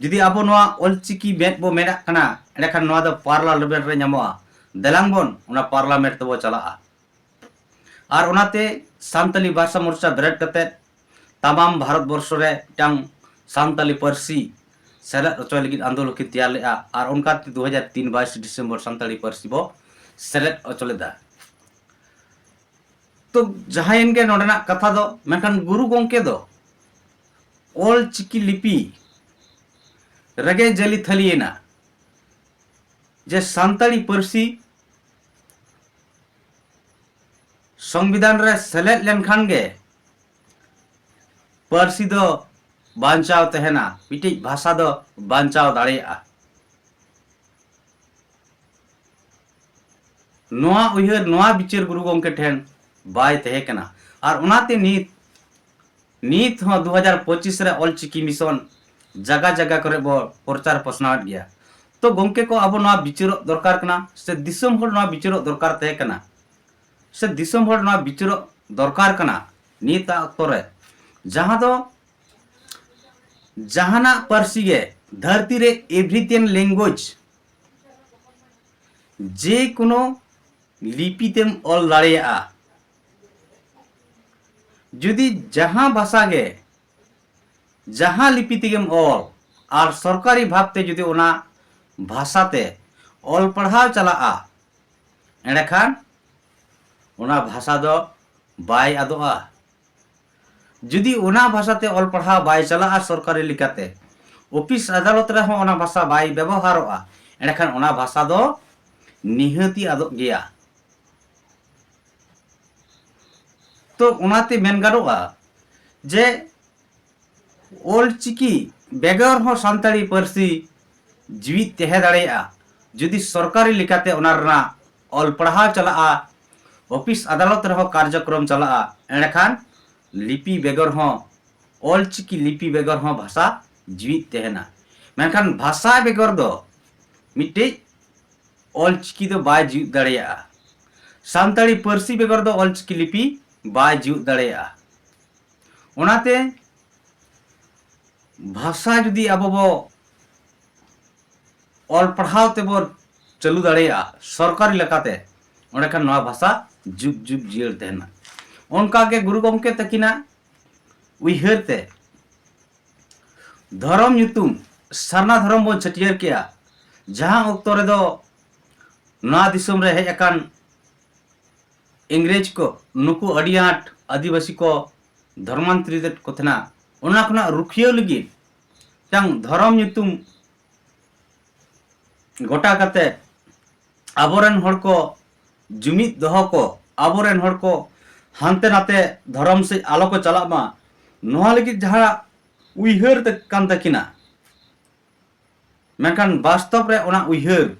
ᱡᱩᱫᱤ ᱟᱵᱚ ᱱᱚᱣᱟ ᱚᱞᱪᱤᱠᱤ ᱢᱮᱫ ᱵᱚ ᱢᱮᱱᱟᱜ ᱠᱟᱱᱟ, ᱮᱸᱰᱮᱠᱷᱟᱱ ᱱᱚᱣᱟ ᱫᱚ ᱯᱟᱨᱞᱟ ᱞᱮᱵᱮᱞ ᱨᱮ ᱧᱟᱢᱚᱜᱼᱟ, ᱫᱮᱞᱟᱝ ᱵᱚᱱ ᱚᱱᱟ ᱯᱟᱨᱞᱟᱢᱮᱱᱴ ᱛᱮᱵᱚ ᱪᱟᱞᱟᱜᱼᱟ᱾ ᱟᱨ ᱚᱱᱟᱛᱮ ᱥᱟᱱᱛᱟᱞᱤ ᱵᱷᱟᱥᱟ ᱢᱳᱨᱪᱟ ᱵᱮᱨᱮᱫ ᱠᱟᱛᱮᱫ ᱛᱟᱢᱟᱢ ᱵᱷᱟᱨᱚᱛ ᱵᱚᱨᱥᱚ ᱨᱮ ᱢᱤᱫᱴᱟᱝ ᱥᱟᱱᱛᱟᱞᱤ ᱯᱟᱹᱨᱥᱤ ᱥᱮᱞᱮᱫ ᱦᱚᱪᱚᱭ ᱞᱟᱹᱜᱤᱫ ᱟᱱᱫᱳᱞᱚᱱ ᱠᱤᱱ ᱛᱮᱭᱟᱨ ᱞᱮᱫᱼᱟ᱾ ᱟᱨ ᱚᱱᱠᱟᱛᱮ ᱫᱩ ᱦᱟᱡᱟᱨ ᱛᱤᱱ ᱵᱟᱭᱤᱥ ᱰᱤᱥᱮᱢᱵᱚᱨ ᱥᱟᱱᱛᱟᱲᱤ ᱯᱟᱹᱨᱥᱤ ᱵᱚ ᱥᱮᱞᱮᱫ ᱦᱚᱪᱚ ᱞᱮᱫᱟ᱾ ᱛᱚ ᱡᱟᱦᱟᱸᱭᱮᱱ ᱜᱮ ᱱᱚᱰᱮᱱᱟᱜ ᱠᱟᱛᱷᱟ ᱫᱚ, ᱢᱮᱱᱠᱷᱟᱱ ᱜᱩᱨᱩ ᱜᱚᱢᱠᱮ ᱫᱚ ᱚᱞ ᱪᱤᱠᱤ ᱞᱤᱯᱤ ᱨᱮᱜᱮ ᱡᱟᱹᱞᱤ ᱛᱷᱟᱹᱞᱤᱭᱮᱱᱟ ᱡᱮ ᱥᱟᱱᱛᱟᱲᱤ ᱯᱟᱹᱨᱥᱤ ᱥᱚᱝᱵᱤᱫᱷᱟᱱ ᱨᱮ ᱥᱮᱞᱮᱫ ᱞᱮᱱᱠᱷᱟᱱ ᱜᱮ ᱯᱟᱹᱨᱥᱤ ᱫᱚ ᱵᱟᱧᱪᱟᱣ ᱛᱟᱦᱮᱱᱟ, ᱢᱤᱫᱴᱤᱡ ᱵᱷᱟᱥᱟ ᱫᱚ ᱵᱟᱧᱪᱟᱣ ᱫᱟᱲᱮᱭᱟᱜᱼᱟ᱾ ᱱᱚᱣᱟ ᱩᱭᱦᱟᱹᱨ, ᱱᱚᱣᱟ ᱵᱤᱪᱟᱹᱨ ᱜᱩᱨᱩ ᱜᱚᱢᱠᱮ ᱴᱷᱮᱱ ᱵᱟᱭ ᱛᱟᱦᱮᱸ ᱠᱟᱱᱟ᱾ ᱟᱨ ᱚᱱᱟᱛᱮ ᱱᱤᱛ, ᱱᱤᱛ ᱦᱚᱸ ᱫᱩ ᱦᱟᱡᱟᱨ ᱯᱚᱸᱪᱤᱥ ᱨᱮ ᱚᱞ ᱪᱤᱠᱤ ᱢᱤᱥᱚᱱ ᱡᱟᱜᱟ ᱡᱟᱜᱟ ᱠᱚᱨᱮ ᱵᱚ ᱯᱨᱚᱪᱟᱨ ᱯᱟᱥᱱᱟᱣᱮᱫ ᱜᱮᱭᱟ᱾ ᱛᱚ ᱜᱚᱢᱠᱮ ᱠᱚ, ᱟᱵᱚ ᱱᱚᱣᱟ ᱵᱤᱪᱟᱹᱨᱚᱜ ᱫᱚᱨᱠᱟᱨ ᱠᱟᱱᱟ, ᱥᱮ ᱫᱤᱥᱚᱢ ᱦᱚᱲ ᱱᱚᱣᱟ ᱵᱤᱪᱟᱹᱨᱚᱜ ᱫᱚᱨᱠᱟᱨ ᱛᱟᱦᱮᱸ ᱠᱟᱱᱟ, ᱥᱮ ᱫᱤᱥᱚᱢ ᱦᱚᱲ ᱱᱚᱣᱟ ᱵᱤᱪᱟᱹᱨᱚᱜ ᱫᱚᱨᱠᱟᱨ ᱠᱟᱱᱟ ᱱᱤᱛᱟᱜ ᱚᱠᱛᱚ ᱨᱮ, ᱡᱟᱦᱟᱸ ᱫᱚ ᱡᱟᱦᱟᱱᱟᱜ ᱯᱟᱹᱨᱥᱤ ᱜᱮ, ᱫᱷᱟᱹᱨᱛᱤ ᱨᱮ everything language, ᱡᱮ ᱠᱳᱱᱳ ᱞᱤᱯᱤ ᱛᱮᱢ ᱚᱞ ᱫᱟᱲᱮᱭᱟᱜᱼᱟ᱾ ᱡᱩᱫᱤ ᱡᱟᱦᱟᱸ ᱵᱷᱟᱥᱟ ᱜᱮ, ᱡᱟᱦᱟᱸ ᱞᱤᱯᱤ ᱛᱮᱜᱮᱢ ᱚᱞ, ᱟᱨ ᱥᱚᱨᱠᱟᱨᱤ ᱵᱷᱟᱵᱽ ᱛᱮ ᱡᱩᱫᱤ ᱚᱱᱟ ᱵᱷᱟᱥᱟ ᱛᱮ ᱚᱞ ᱯᱟᱲᱦᱟᱣ ᱪᱟᱞᱟᱜᱼᱟ, ᱮᱸᱰᱮᱠᱷᱟᱱ ᱚᱱᱟ ᱵᱷᱟᱥᱟ ᱫᱚ ᱵᱟᱭ ᱟᱫᱚᱜᱼᱟ᱾ ᱡᱩᱫᱤ ᱚᱱᱟ ᱵᱷᱟᱥᱟ ᱛᱮ ᱚᱞ ᱯᱟᱲᱦᱟᱣ ᱵᱟᱭ ᱪᱟᱞᱟᱜᱼᱟ ᱥᱚᱨᱠᱟᱨᱤ ᱞᱮᱠᱟᱛᱮ, ᱚᱯᱷᱤᱥ ᱟᱫᱟᱞᱚᱛ ᱨᱮᱦᱚᱸ ᱚᱱᱟ ᱵᱷᱟᱥᱟ ᱵᱟᱭ ᱵᱮᱵᱚᱦᱟᱨᱚᱜᱼᱟ, ᱮᱸᱰᱮᱠᱷᱟᱱ ᱚᱱᱟ ᱵᱷᱟᱥᱟ ᱫᱚ ᱱᱤᱦᱟᱹᱛᱤ ᱟᱫᱚᱜ ᱜᱮᱭᱟ᱾ ᱛᱚ ᱚᱱᱟᱛᱮ ᱢᱮᱱ ᱜᱟᱱᱚᱜᱼᱟ ᱡᱮ ᱚᱞ ᱪᱤᱠᱤ ᱵᱮᱜᱚᱨ ᱦᱚᱸ ᱥᱟᱱᱛᱟᱲᱤ ᱯᱟᱹᱨᱥᱤ ᱡᱤᱣᱤᱫ ᱛᱟᱦᱮᱸ ᱫᱟᱲᱮᱭᱟᱜᱼᱟ, ᱡᱩᱫᱤ ᱥᱚᱨᱠᱟᱨᱤ ᱞᱮᱠᱟᱛᱮ ᱚᱱᱟ ᱨᱮᱱᱟᱜ ᱚᱞ ᱯᱟᱲᱦᱟᱣ ᱪᱟᱞᱟᱜᱼᱟ, ᱚᱯᱷᱤᱥ ᱟᱫᱟᱞᱚᱛ ᱨᱮᱦᱚᱸ ᱠᱟᱨᱡᱚᱠᱨᱚᱢ ᱪᱟᱞᱟᱜᱼᱟ, ᱮᱸᱰᱮᱠᱷᱟᱱ ᱞᱤᱯᱤ ᱵᱮᱜᱚᱨ ᱦᱚᱸ, ᱚᱞᱪᱤᱠᱤ ᱞᱤᱯᱤ ᱵᱮᱜᱚᱨ ᱦᱚᱸ ᱵᱷᱟᱥᱟ ᱡᱤᱣᱤᱫ ᱛᱟᱦᱮᱱᱟ᱾ ᱢᱮᱱᱠᱷᱟᱱ ᱵᱷᱟᱥᱟ ᱵᱮᱜᱚᱨ ᱫᱚ ᱢᱤᱫᱴᱤᱡ ᱚᱞᱪᱤᱠᱤ ᱫᱚ ᱵᱟᱭ ᱡᱤᱣᱤᱫ ᱫᱟᱲᱮᱭᱟᱜᱼᱟ᱾ ᱥᱟᱱᱛᱟᱲᱤ ᱯᱟᱹᱨᱥᱤ ᱵᱮᱜᱚᱨ ᱫᱚ ᱚᱞᱪᱤᱠᱤ ᱞᱤᱯᱤ ᱵᱟᱭ ᱡᱤᱣᱤᱫ ᱫᱟᱲᱮᱭᱟᱜᱼᱟ᱾ ᱚᱱᱟᱛᱮ ᱵᱷᱟᱥᱟ ᱡᱩᱫᱤ ᱟᱵᱚ ᱵᱚ ᱚᱞ ᱯᱟᱲᱦᱟᱣ ᱛᱮᱵᱚ ᱪᱟᱹᱞᱩ ᱫᱟᱲᱮᱭᱟᱜᱼᱟ ᱥᱚᱨᱠᱟᱨᱤ ᱞᱮᱠᱟᱛᱮ, ᱚᱸᱰᱮ ᱠᱷᱟᱱ ᱱᱚᱣᱟ ᱵᱷᱟᱥᱟ ᱡᱩᱜᱽ ᱡᱩᱜᱽ ᱡᱤᱭᱟᱹᱲ ᱛᱟᱦᱮᱱᱟ᱾ ᱚᱱᱠᱟ ᱜᱮ ᱜᱩᱨᱩ ᱜᱚᱢᱠᱮ ᱛᱟᱹᱠᱤᱱᱟᱜ ᱩᱭᱦᱟᱹᱨ ᱛᱮ ᱫᱷᱚᱨᱚᱢ ᱧᱩᱛᱩᱢ ᱥᱟᱨᱱᱟ ᱫᱷᱚᱨᱚᱢ ᱵᱚᱱ ᱪᱷᱟᱹᱴᱭᱟᱹᱨ ᱠᱮᱜᱼᱟ, ᱡᱟᱦᱟᱸ ᱚᱠᱛᱚ ᱨᱮᱫᱚ ᱱᱚᱣᱟ ᱫᱤᱥᱚᱢ ᱨᱮ ᱦᱮᱡ ᱟᱠᱟᱱ ᱤᱝᱨᱮᱡᱽ ᱠᱚ ᱱᱩᱠᱩ ᱟᱹᱰᱤ ᱟᱸᱴ ᱟᱹᱫᱤᱵᱟᱹᱥᱤ ᱠᱚ ᱫᱷᱚᱨᱢᱟᱱᱛᱚᱨᱤᱛᱮᱫ ᱠᱚ ᱛᱟᱦᱮᱱᱟ, ᱚᱱᱟ ᱠᱷᱚᱱᱟᱜ ᱨᱩᱠᱷᱤᱭᱟᱹᱣ ᱞᱟᱹᱜᱤᱫ ᱢᱤᱫᱴᱟᱝ ᱫᱷᱚᱨᱚᱢ ᱧᱩᱛᱩᱢ ᱜᱚᱴᱟ ᱠᱟᱛᱮ ᱟᱵᱚᱨᱮᱱ ᱦᱚᱲ ᱠᱚ ᱡᱩᱢᱤᱫ ᱫᱚᱦᱚ ᱠᱚ, ᱟᱵᱚᱨᱮᱱ ᱦᱚᱲ ᱠᱚ ᱦᱟᱱᱛᱮ ᱱᱟᱛᱮ ᱫᱷᱚᱨᱚᱢ ᱥᱮᱫ ᱟᱞᱚ ᱠᱚ ᱪᱟᱞᱟᱜ ᱢᱟ, ᱱᱚᱣᱟ ᱞᱟᱹᱜᱤᱫ ᱡᱟᱦᱟᱸ ᱩᱭᱦᱟᱹᱨ ᱛᱟ-, ᱠᱟᱱ ᱛᱟᱹᱠᱤᱱᱟ, ᱢᱮᱱᱠᱷᱟᱱ ᱵᱟᱥᱛᱚᱵ ᱨᱮ ᱚᱱᱟ ᱩᱭᱦᱟᱹᱨ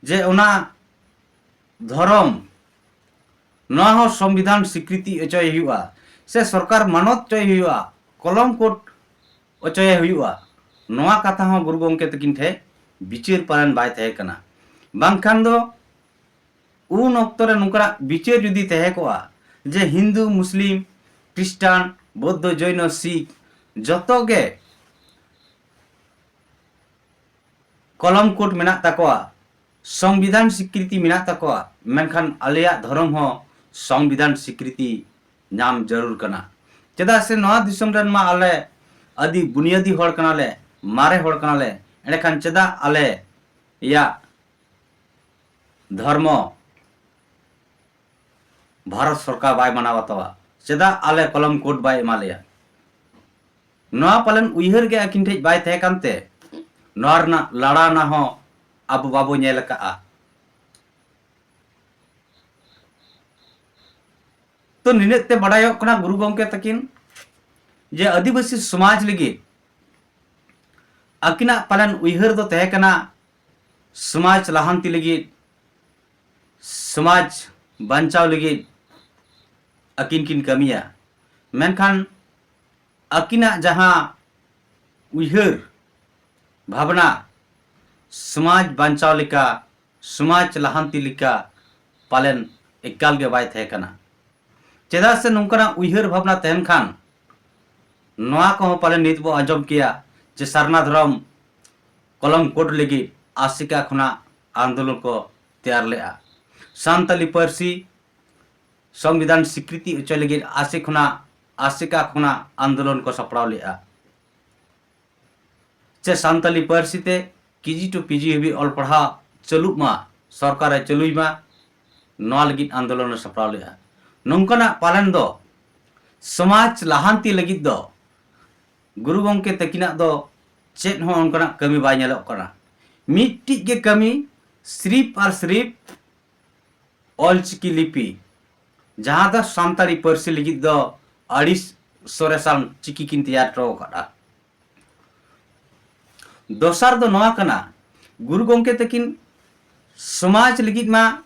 ᱡᱮ ᱚᱱᱟ ᱫᱷᱚᱨᱚᱢ, ᱱᱚᱣᱟ ᱦᱚᱸ ᱥᱚᱝᱵᱤᱫᱷᱟᱱ ᱥᱤᱠᱨᱤᱛᱤ ᱚᱪᱚᱭ ᱦᱩᱭᱩᱜᱼᱟ, ᱥᱮ ᱥᱚᱨᱠᱟᱨ ᱢᱟᱱᱚᱛ ᱚᱪᱚᱭ ᱦᱩᱭᱩᱜᱼᱟ, ᱠᱚᱞᱚᱢ ᱠᱳᱰ ᱚᱪᱚᱭᱮ ᱦᱩᱭᱩᱜᱼᱟ, ᱱᱚᱣᱟ ᱠᱟᱛᱷᱟ ᱦᱚᱸ ᱜᱩᱨᱩ ᱜᱚᱢᱠᱮ ᱛᱟᱹᱠᱤᱱ ᱴᱷᱮᱱ ᱵᱤᱪᱟᱹᱨ ᱯᱟᱞᱮᱱ ᱵᱟᱭ ᱛᱟᱦᱮᱸ ᱠᱟᱱᱟ᱾ ᱵᱟᱝᱠᱷᱟᱱ ᱫᱚ ᱩᱱ ᱚᱠᱛᱚ ᱨᱮ ᱱᱚᱝᱠᱟᱱᱟᱜ ᱵᱤᱪᱟᱹᱨ ᱡᱩᱫᱤ ᱛᱟᱦᱮᱸ ᱠᱚᱜᱼᱟ ᱡᱮ ᱦᱤᱱᱫᱩ, ᱢᱩᱥᱞᱤᱢ, ᱠᱷᱨᱤᱥᱴᱟᱱ, ᱵᱳᱫᱽᱫᱷᱚ, ᱡᱚᱭᱱᱚ, ᱥᱤᱠᱷ ᱡᱚᱛᱚ ᱜᱮ ᱠᱚᱞᱚᱢ ᱠᱳᱰ ᱢᱮᱱᱟᱜ ᱛᱟᱠᱚᱣᱟ, ᱥᱚᱝᱵᱤᱫᱷᱟᱱ ᱥᱤᱠᱨᱤᱛᱤ ᱢᱮᱱᱟᱜ ᱛᱟᱠᱚᱣᱟ, ᱢᱮᱱᱠᱷᱟᱱ ᱟᱞᱮᱭᱟᱜ ᱫᱷᱚᱨᱚᱢ ᱦᱚᱸ ᱥᱚᱝᱵᱤᱫᱷᱟᱱ ᱥᱤᱠᱨᱤᱛᱤ ᱧᱟᱢ ᱡᱟᱹᱨᱩᱲ ᱠᱟᱱᱟ᱾ ᱪᱮᱫᱟᱜ ᱥᱮ ᱱᱚᱣᱟ ᱫᱤᱥᱚᱢ ᱨᱮᱱ ᱢᱟ ᱟᱞᱮ ᱟᱹᱫᱤ ᱵᱩᱱᱤᱭᱟᱹᱫᱤ ᱦᱚᱲ ᱠᱟᱱᱟᱞᱮ, ᱢᱟᱨᱮ ᱦᱚᱲ ᱠᱟᱱᱟᱞᱮ, ᱮᱸᱰᱮᱠᱷᱟᱱ ᱪᱮᱫᱟᱜ ᱟᱞᱮᱭᱟᱜ ᱫᱷᱚᱨᱢᱚ ᱵᱷᱟᱨᱚᱛ ᱥᱚᱨᱠᱟᱨ ᱵᱟᱭ ᱢᱟᱱᱟᱣ ᱵᱟᱛᱟᱣᱟ? ᱪᱮᱫᱟᱜ ᱟᱞᱮ ᱠᱚᱞᱚᱢ ᱠᱳᱰ ᱵᱟᱭ ᱮᱢᱟ ᱞᱮᱭᱟ? ᱱᱚᱣᱟ ᱯᱟᱞᱮᱱ ᱩᱭᱦᱟᱹᱨ ᱜᱮ ᱟᱹᱠᱤᱱ ᱴᱷᱮᱡ ᱵᱟᱭ ᱛᱟᱦᱮᱸ ᱠᱟᱱᱛᱮ, ᱱᱚᱣᱟ ᱨᱮᱱᱟᱜ ᱞᱟᱲᱟᱣᱱᱟ ᱦᱚᱸ ᱟᱵᱚ ᱵᱟᱵᱚ ᱧᱮᱞ ᱟᱠᱟᱜᱼᱟ᱾ ᱛᱚ, ᱱᱤᱱᱟᱹᱜ ᱛᱮ ᱵᱟᱰᱟᱭᱚᱜ ᱠᱟᱱᱟ ᱜᱩᱨᱩ ᱜᱚᱢᱠᱮ ᱛᱟᱹᱠᱤᱱ ᱡᱮ ᱟᱹᱫᱤᱵᱟᱹᱥᱤ ᱥᱚᱢᱟᱡᱽ ᱞᱟᱹᱜᱤᱫ ᱟᱹᱠᱤᱱᱟᱜ ᱯᱟᱞᱮᱱ ᱩᱭᱦᱟᱹᱨ ᱫᱚ ᱛᱟᱦᱮᱸ ᱠᱟᱱᱟ ᱥᱚᱢᱟᱡᱽ ᱞᱟᱦᱟᱱᱛᱤ ᱞᱟᱹᱜᱤᱫ, ᱥᱚᱢᱟᱡᱽ ᱵᱟᱧᱪᱟᱣ ᱞᱟᱹᱜᱤᱫ ᱟᱹᱠᱤᱱ ᱠᱤᱱ ᱠᱟᱹᱢᱤᱭᱟ᱾ ᱢᱮᱱᱠᱷᱟᱱ ᱟᱹᱠᱤᱱᱟᱜ ᱡᱟᱦᱟᱸ ᱩᱭᱦᱟᱹᱨ ᱵᱷᱟᱵᱽᱱᱟ ᱥᱚᱢᱟᱡᱽ ᱵᱟᱧᱪᱟᱣ ᱞᱮᱠᱟ, ᱥᱚᱢᱟᱡᱽ ᱞᱟᱦᱟᱱᱛᱤ ᱞᱮᱠᱟ ᱯᱟᱞᱮᱱ ᱮᱠᱟᱞ ᱜᱮ ᱵᱟᱭ ᱛᱟᱦᱮᱸ ᱠᱟᱱᱟ᱾ ᱪᱮᱫᱟᱜ ᱥᱮ ᱱᱚᱝᱠᱟᱱᱟᱜ ᱩᱭᱦᱟᱹᱨ ᱵᱷᱟᱵᱽᱱᱟ ᱛᱟᱦᱮᱱ ᱠᱷᱟᱱ ᱱᱚᱣᱟ ᱠᱚᱦᱚᱸ ᱯᱟᱞᱮᱱ ᱱᱤᱛ ᱵᱚ ᱟᱸᱡᱚᱢ ᱠᱮᱭᱟ ᱡᱮ ᱥᱟᱨᱱᱟ ᱫᱷᱚᱨᱚᱢ ᱠᱚᱞᱚᱢ ᱠᱳᱰ ᱞᱟᱹᱜᱤᱫ ᱟᱥᱮᱠᱟ ᱠᱷᱚᱱᱟᱜ ᱟᱱᱫᱳᱞᱚᱱ ᱠᱚ ᱛᱮᱭᱟᱨ ᱞᱮᱫᱼᱟ᱾ ᱥᱟᱱᱛᱟᱞᱤ ᱯᱟᱹᱨᱥᱤ ᱥᱚᱝᱵᱤᱫᱷᱟᱱ ᱥᱤᱠᱨᱤᱛᱤ ᱦᱚᱪᱚᱭ ᱞᱟᱹᱜᱤᱫ ᱟᱥᱮ ᱠᱷᱚᱱᱟᱜ, ᱟᱥᱮᱠᱟ ᱠᱷᱚᱱᱟᱜ ᱟᱱᱫᱳᱞᱚᱱ ᱠᱚ ᱥᱟᱯᱲᱟᱣ ᱞᱮᱫᱼᱟ᱾ ᱪᱮ ᱥᱟᱱᱛᱟᱞᱤ ᱯᱟᱹᱨᱥᱤ ᱛᱮ ᱠᱮᱡᱤ ᱴᱩ ᱯᱤᱡᱤ ᱦᱟᱹᱵᱤᱡ ᱚᱞ ᱯᱟᱲᱦᱟᱣ ᱪᱟᱹᱞᱩᱜ ᱢᱟ, ᱥᱚᱨᱠᱟᱨᱮ ᱪᱟᱹᱞᱩᱭ ᱢᱟ, ᱱᱚᱣᱟ ᱞᱟᱹᱜᱤᱫ ᱟᱱᱫᱳᱞᱚᱱ ᱮ ᱥᱟᱯᱲᱟᱣ ᱞᱮᱫᱼᱟ᱾ ᱱᱚᱝᱠᱟᱱᱟᱜ ᱯᱟᱞᱮᱱ ᱫᱚ ᱥᱚᱢᱟᱡᱽ ᱞᱟᱦᱟᱱᱛᱤ ᱞᱟᱹᱜᱤᱫ ᱫᱚ ᱜᱩᱨᱩ ᱜᱚᱢᱠᱮ ᱛᱟᱹᱠᱤᱱᱟᱜ ᱫᱚ ᱪᱮᱫ ᱦᱚᱸ ᱚᱱᱠᱟᱱᱟᱜ ᱠᱟᱹᱢᱤ ᱵᱟᱭ ᱧᱮᱞᱚᱜ ᱠᱟᱱᱟ᱾ ᱢᱤᱫᱴᱤᱡ ᱜᱮ ᱠᱟᱹᱢᱤ, ᱥᱨᱤᱯ ᱟᱨ ᱥᱨᱤᱯ ᱚᱞᱪᱤᱠᱤ ᱞᱤᱯᱤ, ᱡᱟᱦᱟᱸ ᱫᱚ ᱥᱟᱱᱛᱟᱲᱤ ᱯᱟᱹᱨᱥᱤ ᱞᱟᱹᱜᱤᱫ ᱫᱚ ᱟᱹᱰᱤ ᱥᱚᱨᱮᱥᱟᱱ ᱪᱤᱠᱤ ᱠᱤᱱ ᱛᱮᱭᱟᱨ ᱦᱚᱴᱚ ᱟᱠᱟᱫᱼᱟ᱾ ᱫᱚᱥᱟᱨ ᱫᱚ ᱱᱚᱣᱟ ᱠᱟᱱᱟ, ᱜᱩᱨᱩ ᱜᱚᱢᱠᱮ ᱛᱟᱹᱠᱤᱱ ᱥᱚᱢᱟᱡᱽ ᱞᱟᱹᱜᱤᱫ ᱢᱟ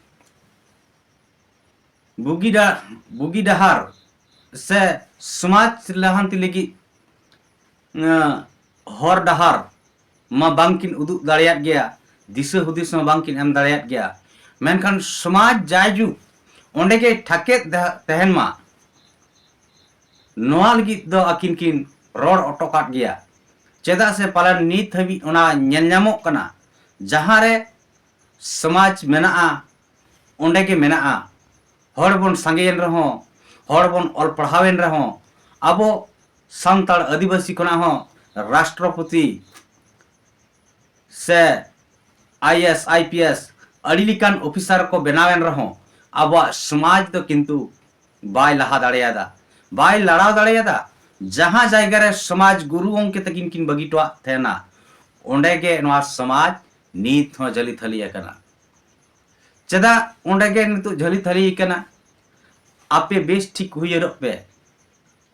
ᱵᱩᱜᱤ ᱰᱟ-, ᱵᱩᱜᱤ ᱰᱟᱦᱟᱨ ᱥᱮ ᱥᱚᱢᱟᱡᱽ ᱞᱟᱦᱟᱱᱛᱤ ᱞᱟᱹᱜᱤᱫ, ᱮᱸ, ᱦᱚᱨ ᱰᱟᱦᱟᱨ ᱢᱟ ᱵᱟᱝᱠᱤᱱ ᱩᱫᱩᱜ ᱫᱟᱲᱮᱭᱟᱫ ᱜᱮᱭᱟ, ᱫᱤᱥᱟᱹ ᱦᱩᱫᱤᱥ ᱢᱟ ᱵᱟᱝᱠᱤᱱ ᱮᱢ ᱫᱟᱲᱮᱭᱟᱫ ᱜᱮᱭᱟ, ᱢᱮᱱᱠᱷᱟᱱ ᱥᱚᱢᱟᱡᱽ ᱡᱟᱭᱡᱩᱜᱽ ᱚᱸᱰᱮ ᱜᱮ ᱴᱷᱟᱠᱮᱫ ᱫᱟ-, ᱛᱟᱦᱮᱱ ᱢᱟ, ᱱᱚᱣᱟ ᱞᱟᱹᱜᱤᱫ ᱫᱚ ᱟᱹᱠᱤᱱ ᱠᱤᱱ ᱨᱚᱲ ᱚᱴᱚ ᱠᱟᱫ ᱜᱮᱭᱟ᱾ ᱪᱮᱫᱟᱜ ᱥᱮ ᱯᱟᱞᱮᱱ ᱱᱤᱛ ᱦᱟᱹᱵᱤᱡ ᱚᱱᱟ ᱧᱮᱞ ᱧᱟᱢᱚᱜ ᱠᱟᱱᱟ, ᱡᱟᱦᱟᱸ ᱨᱮ ᱥᱚᱢᱟᱡᱽ ᱢᱮᱱᱟᱜᱼᱟ, ᱚᱸᱰᱮ ᱜᱮ ᱢᱮᱱᱟᱜᱼᱟ᱾ ᱦᱚᱲ ᱵᱚᱱ ᱥᱟᱸᱜᱮᱭᱮᱱ ᱨᱮᱦᱚᱸ, ᱦᱚᱲ ᱵᱚᱱ ᱚᱞ ᱯᱟᱲᱦᱟᱣᱮᱱ ᱨᱮᱦᱚᱸ, ᱟᱵᱚ ᱥᱟᱱᱛᱟᱲ ᱟᱹᱫᱤᱵᱟᱹᱥᱤ ᱠᱷᱚᱱᱟᱜ ᱦᱚᱸ ᱨᱟᱥᱴᱨᱚᱯᱚᱛᱤ ᱥᱮ I A S, I P S ᱟᱹᱰᱤ ᱞᱮᱠᱟᱱ ᱚᱯᱷᱤᱥᱟᱨ ᱠᱚ ᱵᱮᱱᱟᱣᱮᱱ ᱨᱮᱦᱚᱸ, ᱟᱵᱚᱣᱟᱜ ᱥᱚᱢᱟᱡᱽ ᱫᱚ ᱠᱤᱱᱛᱩ ᱵᱟᱭ ᱞᱟᱦᱟ ᱫᱟᱲᱮᱭᱟᱫᱟ, ᱵᱟᱭ ᱞᱟᱲᱟᱣ ᱫᱟᱲᱮᱭᱟᱫᱟ᱾ ᱡᱟᱦᱟᱸ ᱡᱟᱭᱜᱟ ᱨᱮ ᱥᱚᱢᱟᱡᱽ ᱜᱩᱨᱩ ᱜᱚᱢᱠᱮ ᱛᱟᱹᱠᱤᱱ ᱠᱤᱱ ᱵᱟᱹᱜᱤ ᱦᱚᱴᱚᱣᱟᱜ ᱛᱟᱦᱮᱱᱟ, ᱚᱸᱰᱮ ᱜᱮ ᱱᱚᱣᱟ ᱥᱚᱢᱟᱡᱽ ᱱᱤᱛ ᱦᱚᱸ ᱡᱷᱟᱹᱞᱤ ᱛᱷᱟᱹᱞᱤ ᱟᱠᱟᱱᱟ᱾ ᱪᱮᱫᱟᱜ ᱚᱸᱰᱮ ᱜᱮ ᱱᱤᱛᱚᱜ ᱡᱷᱟᱹᱞᱤ ᱛᱷᱟᱹᱞᱤ ᱟᱠᱟᱱᱟ? ᱟᱯᱮ ᱵᱮᱥ ᱴᱷᱤᱠ ᱩᱭᱦᱟᱹᱨᱚᱜ ᱯᱮ,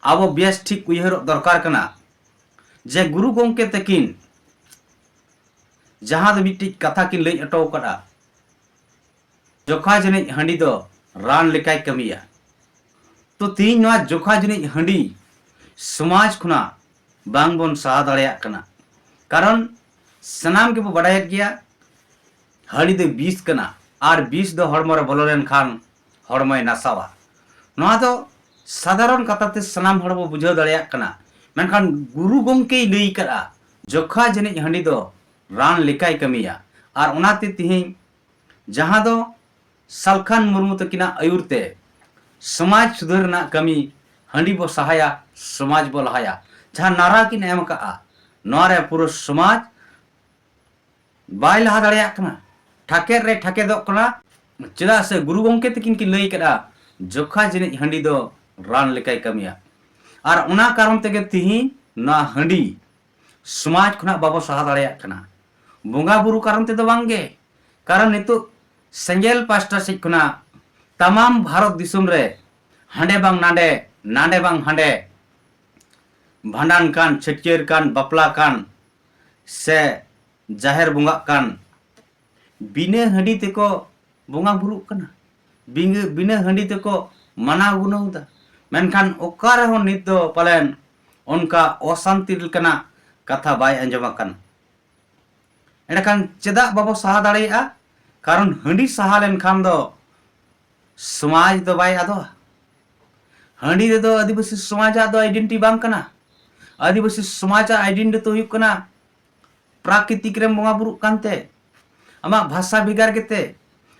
ᱟᱵᱚ ᱵᱮᱥ ᱴᱷᱤᱠ ᱩᱭᱦᱟᱹᱨᱚᱜ ᱫᱚᱨᱠᱟᱨ ᱠᱟᱱᱟ ᱡᱮ ᱜᱩᱨᱩ ᱜᱚᱢᱠᱮ ᱛᱟᱹᱠᱤᱱ ᱡᱟᱦᱟᱸ ᱫᱚ ᱢᱤᱫᱴᱤᱡ ᱠᱟᱛᱷᱟ ᱠᱤᱱ ᱞᱟᱹᱭ ᱦᱚᱴᱚ ᱟᱠᱟᱫᱼᱟ, ᱡᱚᱠᱷᱟ ᱡᱟᱹᱱᱤᱡ ᱦᱟᱺᱰᱤ ᱫᱚ ᱨᱟᱱ ᱞᱮᱠᱟᱭ ᱠᱟᱹᱢᱤᱭᱟ᱾ ᱛᱚ ᱛᱮᱦᱮᱧ ᱱᱚᱣᱟ ᱡᱚᱠᱷᱟ ᱡᱟᱹᱱᱤᱡ ᱦᱟᱺᱰᱤ ᱥᱚᱢᱟᱡᱽ ᱠᱷᱚᱱᱟᱜ ᱵᱟᱝ ᱵᱚᱱ ᱥᱟᱦᱟ ᱫᱟᱲᱮᱭᱟᱜ ᱠᱟᱱᱟ᱾ ᱠᱟᱨᱚᱱ ᱥᱟᱱᱟᱢ ᱜᱮᱵᱚ ᱵᱟᱰᱟᱭᱮᱫ ᱜᱮᱭᱟ, ᱦᱟᱺᱰᱤ ᱫᱚ ᱵᱤᱥ ᱠᱟᱱᱟ, ᱟᱨ ᱵᱤᱥ ᱫᱚ ᱦᱚᱲᱢᱚ ᱨᱮ ᱵᱚᱞᱚ ᱞᱮᱱᱠᱷᱟᱱ ᱦᱚᱲᱢᱚᱭ ᱱᱟᱥᱟᱣᱟ᱾ ᱱᱚᱣᱟ ᱫᱚ ᱥᱟᱫᱷᱟᱨᱚᱱ ᱠᱟᱛᱷᱟ ᱛᱮ ᱥᱟᱱᱟᱢ ᱦᱚᱲ ᱵᱚ ᱵᱩᱡᱷᱟᱹᱣ ᱫᱟᱲᱮᱭᱟᱜ ᱠᱟᱱᱟ, ᱢᱮᱱᱠᱷᱟᱱ ᱜᱩᱨᱩ ᱜᱚᱢᱠᱮᱭ ᱞᱟᱹᱭ ᱠᱟᱫᱼᱟ, ᱡᱚᱠᱷᱟ ᱡᱟᱹᱱᱤᱡ ᱦᱟᱺᱰᱤ ᱫᱚ ᱨᱟᱱ ᱞᱮᱠᱟᱭ ᱠᱟᱹᱢᱤᱭᱟ᱾ ᱟᱨ ᱚᱱᱟᱛᱮ ᱛᱮᱦᱮᱧ ᱡᱟᱦᱟᱸ ᱫᱚ ᱥᱟᱞᱠᱷᱟᱱ ᱢᱩᱨᱢᱩ ᱛᱟᱹᱠᱤᱱᱟᱜ ᱟᱹᱭᱩᱨ ᱛᱮ ᱥᱚᱢᱟᱡᱽ ᱥᱩᱫᱷᱟᱹᱨ ᱨᱮᱱᱟᱜ ᱠᱟᱹᱢᱤ, ᱦᱟᱺᱰᱤ ᱵᱚ ᱥᱟᱦᱟᱭᱟ, ᱥᱚᱢᱟᱡᱽ ᱵᱚ ᱞᱟᱦᱟᱭᱟ, ᱡᱟᱦᱟᱸ ᱱᱟᱨᱟ ᱠᱤᱱ ᱮᱢ ᱟᱠᱟᱫᱼᱟ, ᱱᱚᱣᱟ ᱨᱮ ᱯᱩᱨᱟᱹ ᱥᱚᱢᱟᱡᱽ ᱵᱟᱭ ᱞᱟᱦᱟ ᱫᱟᱲᱮᱭᱟᱜ ᱠᱟᱱᱟ, ᱴᱷᱟᱠᱮᱫ ᱨᱮ ᱴᱷᱟᱠᱮᱫᱚᱜ ᱠᱟᱱᱟ᱾ ᱪᱮᱫᱟᱜ ᱥᱮ ᱜᱩᱨᱩ ᱜᱚᱢᱠᱮ ᱛᱟᱹᱠᱤᱱ ᱠᱤᱱ ᱞᱟᱹᱭ ᱠᱟᱫᱼᱟ, ᱡᱚᱠᱷᱟ ᱡᱟᱹᱱᱤᱡ ᱦᱟᱺᱰᱤ ᱫᱚ ᱨᱟᱱ ᱞᱮᱠᱟᱭ ᱠᱟᱹᱢᱤᱭᱟ᱾ ᱟᱨ ᱚᱱᱟ ᱠᱟᱨᱚᱱ ᱛᱮᱜᱮ ᱛᱤᱦᱤᱧ ᱱᱚᱣᱟ ᱦᱟᱺᱰᱤ ᱥᱚᱢᱟᱡᱽ ᱠᱷᱚᱱᱟᱜ ᱵᱟᱵᱚ ᱥᱟᱦᱟ ᱫᱟᱲᱮᱭᱟᱜ ᱠᱟᱱᱟ᱾ ᱵᱚᱸᱜᱟ ᱵᱩᱨᱩ ᱠᱟᱨᱚᱱ ᱛᱮᱫᱚ ᱵᱟᱝᱜᱮ, ᱠᱟᱨᱚᱱ ᱱᱤᱛᱚᱜ ᱥᱮᱸᱜᱮᱞ ᱯᱟᱥᱴᱟ ᱥᱮᱫ ᱠᱷᱚᱱᱟᱜ ᱛᱟᱢᱟᱢ ᱵᱷᱟᱨᱚᱛ ᱫᱤᱥᱚᱢ ᱨᱮ ᱦᱟᱸᱰᱮ ᱵᱟᱝ ᱱᱟᱸᱰᱮ, ᱱᱟᱸᱰᱮ ᱵᱟᱝ ᱦᱟᱸᱰᱮ, ᱵᱷᱟᱸᱰᱟᱱ ᱠᱟᱱ, ᱪᱷᱟᱹᱴᱭᱟᱹᱨ ᱠᱟᱱ, ᱵᱟᱯᱞᱟ ᱠᱟᱱ, ᱥᱮ ᱡᱟᱦᱮᱨ ᱵᱚᱸᱜᱟᱜ ᱠᱟᱱ, ᱵᱤᱱᱟᱹ ᱦᱟᱺᱰᱤ ᱛᱮᱠᱚ ᱵᱚᱸᱜᱟ ᱵᱩᱨᱩᱜ ᱠᱟᱱᱟ, ᱵᱤᱱᱟᱹ ᱵᱤᱱᱟᱹ ᱦᱟᱺᱰᱤ ᱛᱮᱠᱚ ᱢᱟᱱᱟᱣ ᱜᱩᱱᱟᱹᱣ ᱮᱫᱟ᱾ ᱢᱮᱱᱠᱷᱟᱱ ᱚᱠᱟ ᱨᱮᱦᱚᱸ ᱱᱤᱛ ᱫᱚ ᱯᱟᱞᱮᱱ ᱚᱱᱠᱟ ᱚᱥᱟᱱᱛᱤ ᱞᱮᱠᱟᱱᱟᱜ ᱠᱟᱛᱷᱟ ᱵᱟᱭ ᱟᱸᱡᱚᱢ ᱟᱠᱟᱱᱟ᱾ ᱮᱸᱰᱮᱠᱷᱟᱱ ᱪᱮᱫᱟᱜ ᱵᱟᱵᱚ ᱥᱟᱦᱟ ᱫᱟᱲᱮᱭᱟᱜᱼᱟ? ᱠᱟᱨᱚᱱ ᱦᱟᱺᱰᱤ ᱥᱟᱦᱟ ᱞᱮᱱᱠᱷᱟᱱ ᱫᱚ ᱥᱚᱢᱟᱡᱽ ᱫᱚ ᱵᱟᱭ ᱟᱫᱚᱜᱼᱟ᱾ ᱦᱟᱺᱰᱤ ᱨᱮᱫᱚ ᱟᱹᱫᱤᱵᱟᱹᱥᱤ ᱥᱚᱢᱟᱡᱟᱜ ᱫᱚ ᱟᱭᱰᱮᱱᱴᱤᱴᱤ ᱵᱟᱝ ᱠᱟᱱᱟ᱾ ᱟᱹᱫᱤᱵᱟᱹᱥᱤ ᱥᱚᱢᱟᱡᱟᱜ ᱟᱭᱰᱮᱱᱴᱤᱴᱤ ᱫᱚ ᱦᱩᱭᱩᱜ ᱠᱟᱱᱟ ᱯᱨᱟᱠᱨᱤᱛᱤᱠ ᱨᱮᱢ ᱵᱚᱸᱜᱟ ᱵᱩᱨᱩᱜ ᱠᱟᱱᱛᱮ, ᱟᱢᱟᱜ ᱵᱷᱟᱥᱟ ᱵᱷᱮᱜᱟᱨ ᱜᱮᱛᱮ,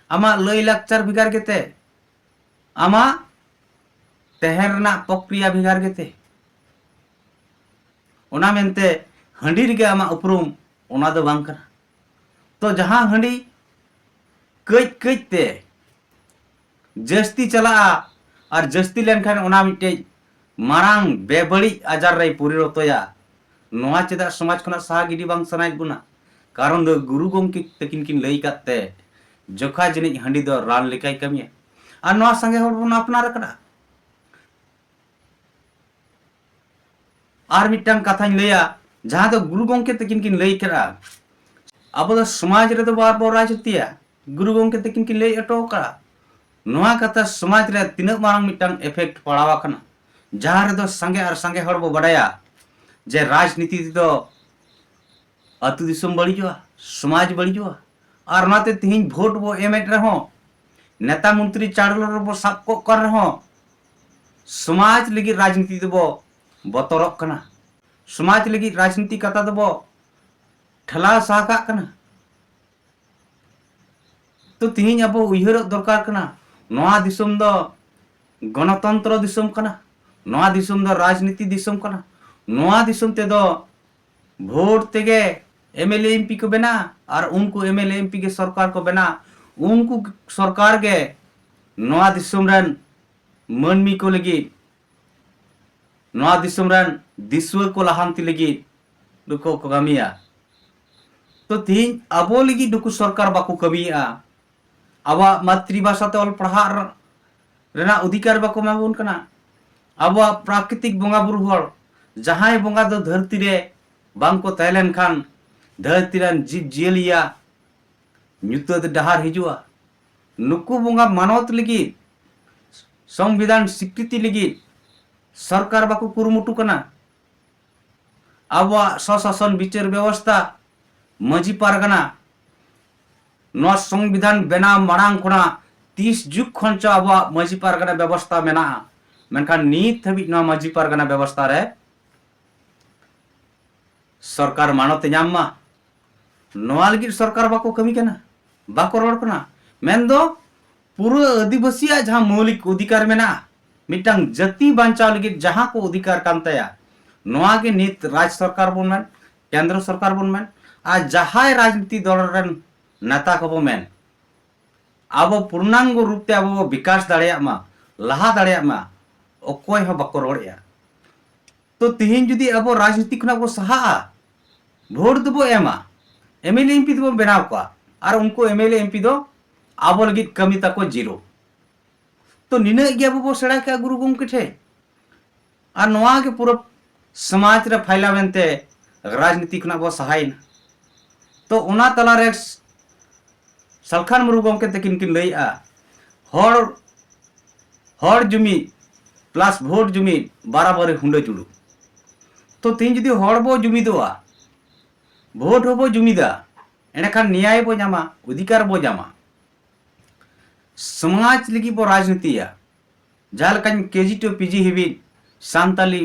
ᱟᱢᱟᱜ ᱞᱟᱹᱭ ᱞᱟᱠᱪᱟᱨ ᱵᱷᱮᱜᱟᱨ ᱜᱮᱛᱮ, ᱟᱢᱟᱜ ᱛᱟᱦᱮᱸ ᱨᱮᱱᱟᱜ ᱯᱨᱚᱠᱨᱤᱭᱟ ᱵᱷᱮᱜᱟᱨ ᱜᱮᱛᱮ᱾ ᱚᱱᱟ ᱢᱮᱱᱛᱮ ᱦᱟᱺᱰᱤ ᱨᱮᱜᱮ ᱟᱢᱟᱜ ᱩᱯᱨᱩᱢ, ᱚᱱᱟ ᱫᱚ ᱵᱟᱝ ᱠᱟᱱᱟ᱾ ᱛᱚ ᱡᱟᱦᱟᱸ ᱦᱟᱺᱰᱤ ᱠᱟᱹᱡ ᱠᱟᱹᱡ ᱛᱮ ᱡᱟᱹᱥᱛᱤ ᱪᱟᱞᱟᱜᱼᱟ, ᱟᱨ ᱡᱟᱹᱥᱛᱤ ᱞᱮᱱᱠᱷᱟᱱ ᱚᱱᱟ ᱢᱤᱫᱴᱮᱡ ᱢᱟᱨᱟᱝ ᱵᱮᱵᱟᱹᱲᱤᱡ ᱟᱡᱟᱨ ᱨᱮᱭ ᱯᱚᱨᱤᱱᱚᱛᱚᱭᱟ, ᱱᱚᱣᱟ ᱪᱮᱫᱟᱜ ᱥᱚᱢᱟᱡᱽ ᱠᱷᱚᱱᱟᱜ ᱥᱟᱦᱟ ᱜᱤᱰᱤ ᱵᱟᱝ ᱥᱟᱱᱟᱭᱮᱫ ᱵᱚᱱᱟ? ᱠᱟᱨᱚᱱ ᱫᱚ ᱜᱩᱨᱩ ᱜᱚᱢᱠᱮ ᱛᱟᱹᱠᱤᱱ ᱠᱤᱱ ᱞᱟᱹᱭ ᱟᱠᱟᱫ ᱛᱮ, ᱡᱚᱠᱷᱟ ᱡᱟᱹᱱᱤᱡ ᱦᱟᱺᱰᱤ ᱫᱚ ᱨᱟᱱ ᱞᱮᱠᱟᱭ ᱠᱟᱹᱢᱤᱭᱟ᱾ ᱟᱨ ᱱᱚᱣᱟ ᱥᱟᱸᱜᱮ ᱦᱚᱲ ᱵᱚᱱ ᱟᱯᱱᱟᱨ ᱟᱠᱟᱫᱟ᱾ ᱟᱨ ᱢᱤᱫᱴᱟᱝ ᱠᱟᱛᱷᱟᱧ ᱞᱟᱹᱭᱟ, ᱡᱟᱦᱟᱸ ᱫᱚ ᱜᱩᱨᱩ ᱜᱚᱢᱠᱮ ᱛᱟᱹᱠᱤᱱ ᱠᱤᱱ ᱞᱟᱹᱭ ᱠᱮᱫᱟ, ᱟᱵᱚ ᱫᱚ ᱥᱚᱢᱟᱡᱽ ᱨᱮᱫᱚ ᱵᱟᱨ ᱵᱚ ᱨᱟᱡᱽᱱᱤᱛᱤᱭᱟ, ᱜᱩᱨᱩ ᱜᱚᱢᱠᱮ ᱛᱟᱹᱠᱤᱱ ᱠᱤᱱ ᱞᱟᱹᱭ ᱦᱚᱴᱚ ᱟᱠᱟᱫᱼᱟ᱾ ᱱᱚᱣᱟ ᱠᱟᱛᱷᱟ ᱥᱚᱢᱟᱡᱽ ᱨᱮ ᱛᱤᱱᱟᱹᱜ ᱢᱟᱨᱟᱝ ᱢᱤᱫᱴᱟᱝ effect ᱯᱟᱲᱟᱣ ᱟᱠᱟᱱᱟ, ᱡᱟᱦᱟᱸ ᱨᱮᱫᱚ ᱥᱟᱸᱜᱮ ᱟᱨ ᱥᱟᱸᱜᱮ ᱦᱚᱲ ᱵᱚ ᱵᱟᱰᱟᱭᱟ ᱡᱮ ᱨᱟᱡᱽᱱᱤᱛᱤ ᱛᱮᱫᱚ ᱟᱹᱛᱩ ᱫᱤᱥᱚᱢ ᱵᱟᱹᱲᱤᱡᱚᱜᱼᱟ, ᱥᱚᱢᱟᱡᱽ ᱵᱟᱹᱲᱤᱡᱚᱜᱼᱟ᱾ ᱟᱨ ᱚᱱᱟᱛᱮ ᱛᱤᱦᱤᱧ ᱵᱷᱳᱴ ᱵᱚ ᱮᱢᱮᱫ ᱨᱮᱦᱚᱸ, ᱱᱮᱛᱟ ᱢᱚᱱᱛᱨᱤ ᱪᱟᱲᱚᱞ ᱨᱮᱵᱚ ᱥᱟᱵ ᱠᱚᱜ ᱠᱟᱱ ᱨᱮᱦᱚᱸ, ᱥᱚᱢᱟᱡᱽ ᱞᱟᱹᱜᱤᱫ ᱨᱟᱡᱽᱱᱤᱛᱤ ᱫᱚᱵᱚ ᱵᱚᱛᱚᱨᱚᱜ ᱠᱟᱱᱟ, ᱥᱚᱢᱟᱡᱽ ᱞᱟᱹᱜᱤᱫ ᱨᱟᱡᱽᱱᱤᱛᱤ ᱠᱟᱛᱷᱟ ᱫᱚᱵᱚ ᱴᱷᱮᱞᱟᱣ ᱥᱟᱦᱟ ᱠᱟᱜ ᱠᱟᱱᱟ᱾ ᱛᱚ ᱛᱤᱦᱤᱧ ᱟᱵᱚ ᱩᱭᱦᱟᱹᱨᱚᱜ ᱫᱚᱨᱠᱟᱨ ᱠᱟᱱᱟ, ᱱᱚᱣᱟ ᱫᱤᱥᱚᱢ ᱫᱚ ᱜᱚᱱᱚᱛᱚᱱᱛᱨᱚ ᱫᱤᱥᱚᱢ ᱠᱟᱱᱟ, ᱱᱚᱣᱟ ᱫᱤᱥᱚᱢ ᱫᱚ ᱨᱟᱡᱽᱱᱤᱛᱤ ᱫᱤᱥᱚᱢ ᱠᱟᱱᱟ᱾ ᱱᱚᱣᱟ ᱫᱤᱥᱚᱢ ᱛᱮᱫᱚ ᱵᱷᱳᱴ ᱛᱮᱜᱮ MLA MP ᱠᱚ ᱵᱮᱱᱟᱜᱼᱟ, ᱟᱨ ᱩᱱᱠᱩ MLA MP ᱜᱮ ᱥᱚᱨᱠᱟᱨ ᱠᱚ ᱵᱮᱱᱟᱜᱼᱟ᱾ ᱩᱱᱠᱩ ᱥᱚᱨᱠᱟᱨ ᱜᱮ ᱱᱚᱣᱟ ᱫᱤᱥᱚᱢ ᱨᱮᱱ ᱢᱟᱹᱱᱢᱤ ᱠᱚ ᱞᱟᱹᱜᱤᱫ, ᱱᱚᱣᱟ ᱫᱤᱥᱚᱢ ᱨᱮᱱ ᱫᱤᱥᱩᱣᱟᱹ ᱠᱚ ᱞᱟᱦᱟᱱᱛᱤ ᱞᱟᱹᱜᱤᱫ ᱱᱩᱠᱩ ᱠᱚ ᱠᱟᱹᱢᱤᱭᱟ᱾ ᱛᱚ ᱛᱤᱦᱤᱧ ᱟᱵᱚ ᱞᱟᱹᱜᱤᱫ ᱱᱩᱠᱩ ᱥᱚᱨᱠᱟᱨ ᱵᱟᱠᱚ ᱠᱟᱹᱢᱤᱭᱮᱫᱼᱟ, ᱟᱵᱚᱣᱟᱜ ᱢᱟᱛᱨᱤ ᱵᱷᱟᱥᱟ ᱛᱮ ᱚᱞ ᱯᱟᱲᱦᱟᱜ ᱨᱮᱱᱟᱜ ᱚᱫᱷᱤᱠᱟᱨ ᱵᱟᱠᱚ ᱮᱢᱟ ᱵᱚᱱ ᱠᱟᱱᱟ᱾ ᱟᱵᱚᱣᱟᱜ ᱯᱨᱟᱠᱨᱤᱛᱤᱠ ᱵᱚᱸᱜᱟ ᱵᱩᱨᱩ ᱦᱚᱲ, ᱡᱟᱦᱟᱸᱭ ᱵᱚᱸᱜᱟ ᱫᱚ ᱫᱷᱟᱹᱨᱛᱤ ᱨᱮ ᱵᱟᱝ ᱠᱚ ᱛᱟᱦᱮᱸ ᱞᱮᱱᱠᱷᱟᱱ ᱫᱷᱟᱹᱨᱛᱤ ᱨᱮᱱ ᱡᱤᱵᱽ ᱡᱤᱭᱟᱹᱞᱤᱭᱟᱜ ᱧᱩᱛᱟᱹᱛ ᱰᱟᱦᱟᱨ ᱦᱤᱡᱩᱜᱼᱟ᱾ ᱱᱩᱠᱩ ᱵᱚᱸᱜᱟ ᱢᱟᱱᱚᱛ ᱞᱟᱹᱜᱤᱫ, ᱥᱚᱝᱵᱤᱫᱷᱟᱱ ᱥᱤᱠᱨᱤᱛᱤ ᱞᱟᱹᱜᱤᱫ ᱥᱚᱨᱠᱟᱨ ᱵᱟᱠᱚ ᱠᱩᱨᱩᱢᱩᱴᱩ ᱠᱟᱱᱟ᱾ ᱟᱵᱚᱣᱟᱜ ᱥᱚᱥᱟᱥᱚᱱ ᱵᱤᱪᱟᱹᱨ ᱵᱮᱵᱚᱥᱛᱷᱟ, ᱢᱟᱹᱡᱷᱤ ᱯᱟᱨᱜᱟᱱᱟ, ᱱᱚᱣᱟ ᱥᱚᱝᱵᱤᱫᱷᱟᱱ ᱵᱮᱱᱟᱣ ᱢᱟᱲᱟᱝ ᱠᱷᱚᱱᱟᱜ ᱛᱤᱥ ᱡᱩᱜᱽ ᱠᱷᱚᱱ ᱪᱚ ᱟᱵᱚᱣᱟᱜ ᱢᱟᱹᱡᱷᱤ ᱯᱟᱨᱜᱟᱱᱟ ᱵᱮᱵᱚᱥᱛᱷᱟ ᱢᱮᱱᱟᱜᱼᱟ, ᱢᱮᱱᱠᱷᱟᱱ ᱱᱤᱛ ᱦᱟᱹᱵᱤᱡ ᱱᱚᱣᱟ ᱢᱟᱹᱡᱷᱤ ᱯᱟᱨᱜᱟᱱᱟ ᱵᱮᱵᱚᱥᱛᱷᱟ ᱨᱮ ᱥᱚᱨᱠᱟᱨ ᱢᱟᱱᱚᱛ ᱮ ᱧᱟᱢ ᱢᱟ, ᱱᱚᱣᱟ ᱞᱟᱹᱜᱤᱫ ᱥᱚᱨᱠᱟᱨ ᱵᱟᱠᱚ ᱠᱟᱹᱢᱤ ᱠᱟᱱᱟ, ᱵᱟᱠᱚ ᱨᱚᱲ ᱠᱟᱱᱟ᱾ ᱢᱮᱱᱫᱚ ᱯᱩᱨᱟᱹ ᱟᱹᱫᱤᱵᱟᱹᱥᱤᱭᱟᱜ ᱡᱟᱦᱟᱸ ᱢᱳᱣᱞᱤᱠ ᱚᱫᱷᱤᱠᱟᱨ ᱢᱮᱱᱟᱜᱼᱟ, ᱢᱤᱫᱴᱟᱝ ᱡᱟᱹᱛᱤ ᱵᱟᱧᱪᱟᱣ ᱞᱟᱹᱜᱤᱫ ᱡᱟᱦᱟᱸ ᱠᱚ ᱚᱫᱷᱤᱠᱟᱨ ᱠᱟᱱ ᱛᱟᱭᱟ, ᱱᱚᱣᱟ ᱜᱮ ᱱᱤᱛ ᱨᱟᱡᱽ ᱥᱚᱨᱠᱟᱨ ᱵᱚᱱ ᱢᱮᱱ, ᱠᱮᱱᱫᱨᱚ ᱥᱚᱨᱠᱟᱨ ᱵᱚᱱ ᱢᱮᱱ, ᱟᱨ ᱡᱟᱦᱟᱸᱭ ᱨᱟᱡᱽᱱᱤᱛᱤ ᱫᱚᱞ ᱨᱮᱱ ᱱᱮᱛᱟ ᱠᱚᱵᱚ ᱢᱮᱱ, ᱟᱵᱚ ᱯᱩᱨᱱᱟᱝᱜᱚ ᱨᱩᱯ ᱛᱮ ᱟᱵᱚ ᱵᱚ ᱵᱤᱠᱟᱥ ᱫᱟᱲᱮᱭᱟᱜ ᱢᱟ, ᱞᱟᱦᱟ ᱫᱟᱲᱮᱭᱟᱜ ᱢᱟ, ᱚᱠᱚᱭ ᱦᱚᱸ ᱵᱟᱠᱚ ᱨᱚᱲᱮᱫᱼᱟ᱾ ᱛᱚ ᱛᱤᱦᱤᱧ ᱡᱩᱫᱤ ᱟᱵᱚ ᱨᱟᱡᱽᱱᱤᱛᱤ ᱠᱷᱚᱱᱟᱜ ᱵᱚ ᱥᱟᱦᱟᱜᱼᱟ, ᱵᱷᱳᱴ ᱫᱚᱵᱚ ᱮᱢᱟ, MLA MP ᱫᱚᱵᱚ ᱵᱮᱱᱟᱣ ᱠᱚᱣᱟ, ᱟᱨ ᱩᱱᱠᱩ MLA MP ᱫᱚ ᱟᱵᱚ ᱞᱟᱹᱜᱤᱫ ᱠᱟᱹᱢᱤ ᱛᱟᱠᱚ ᱡᱤᱨᱳ᱾ ᱛᱚ ᱱᱤᱱᱟᱹᱜ ᱜᱮ ᱟᱵᱚ ᱵᱚ ᱥᱮᱬᱟ ᱠᱮᱜᱼᱟ ᱜᱩᱨᱩ ᱜᱚᱢᱠᱮ ᱴᱷᱮᱱ, ᱟᱨ ᱱᱚᱣᱟ ᱜᱮ ᱯᱩᱨᱟᱹ ᱥᱚᱢᱟᱡᱽ ᱨᱮ ᱯᱷᱟᱭᱞᱟ ᱢᱮᱱᱛᱮ ᱨᱟᱡᱽᱱᱤᱛᱤ ᱠᱷᱚᱱᱟᱜ ᱵᱚ ᱥᱟᱦᱟᱭᱮᱱᱟ᱾ ᱛᱚ ᱚᱱᱟ ᱛᱟᱞᱟᱨᱮ ᱥᱟᱞᱠᱷᱟᱱ ᱢᱩᱨᱢᱩ ᱜᱚᱢᱠᱮ ᱛᱟᱹᱠᱤᱱ ᱠᱤᱱ ᱞᱟᱹᱭᱮᱜᱼᱟ, ᱦᱚᱲ ᱦᱚᱲ ᱡᱩᱢᱤᱫ ᱯᱞᱟᱥ ᱵᱷᱳᱴ ᱡᱩᱢᱤᱫ ᱵᱟᱨᱟᱵᱟᱨᱤ ᱦᱩᱸᱰᱟᱹ ᱡᱩᱲᱩ᱾ ᱛᱚ ᱛᱮᱦᱮᱧ ᱡᱩᱫᱤ ᱦᱚᱲ ᱵᱚ ᱡᱩᱢᱤᱫᱚᱜᱼᱟ, ᱵᱷᱳᱴ ᱦᱚᱸᱵᱚ ᱡᱩᱢᱤᱫᱟ, ᱮᱸᱰᱮᱠᱷᱟᱱ ᱱᱮᱭᱟᱭ ᱵᱚ ᱧᱟᱢᱟ, ᱚᱫᱷᱤᱠᱟᱨ ᱵᱚ ᱧᱟᱢᱟ᱾ ᱥᱚᱢᱟᱡᱽ ᱞᱟᱹᱜᱤᱫ ᱵᱚ ᱨᱟᱡᱽᱱᱤᱛᱤᱭᱟ᱾ ᱡᱟᱦᱟᱸ ᱞᱮᱠᱟᱧ ᱠᱮᱡᱤ ᱴᱩ ᱯᱤᱡᱤ ᱦᱟᱹᱵᱤᱡ ᱥᱟᱱᱛᱟᱞᱤ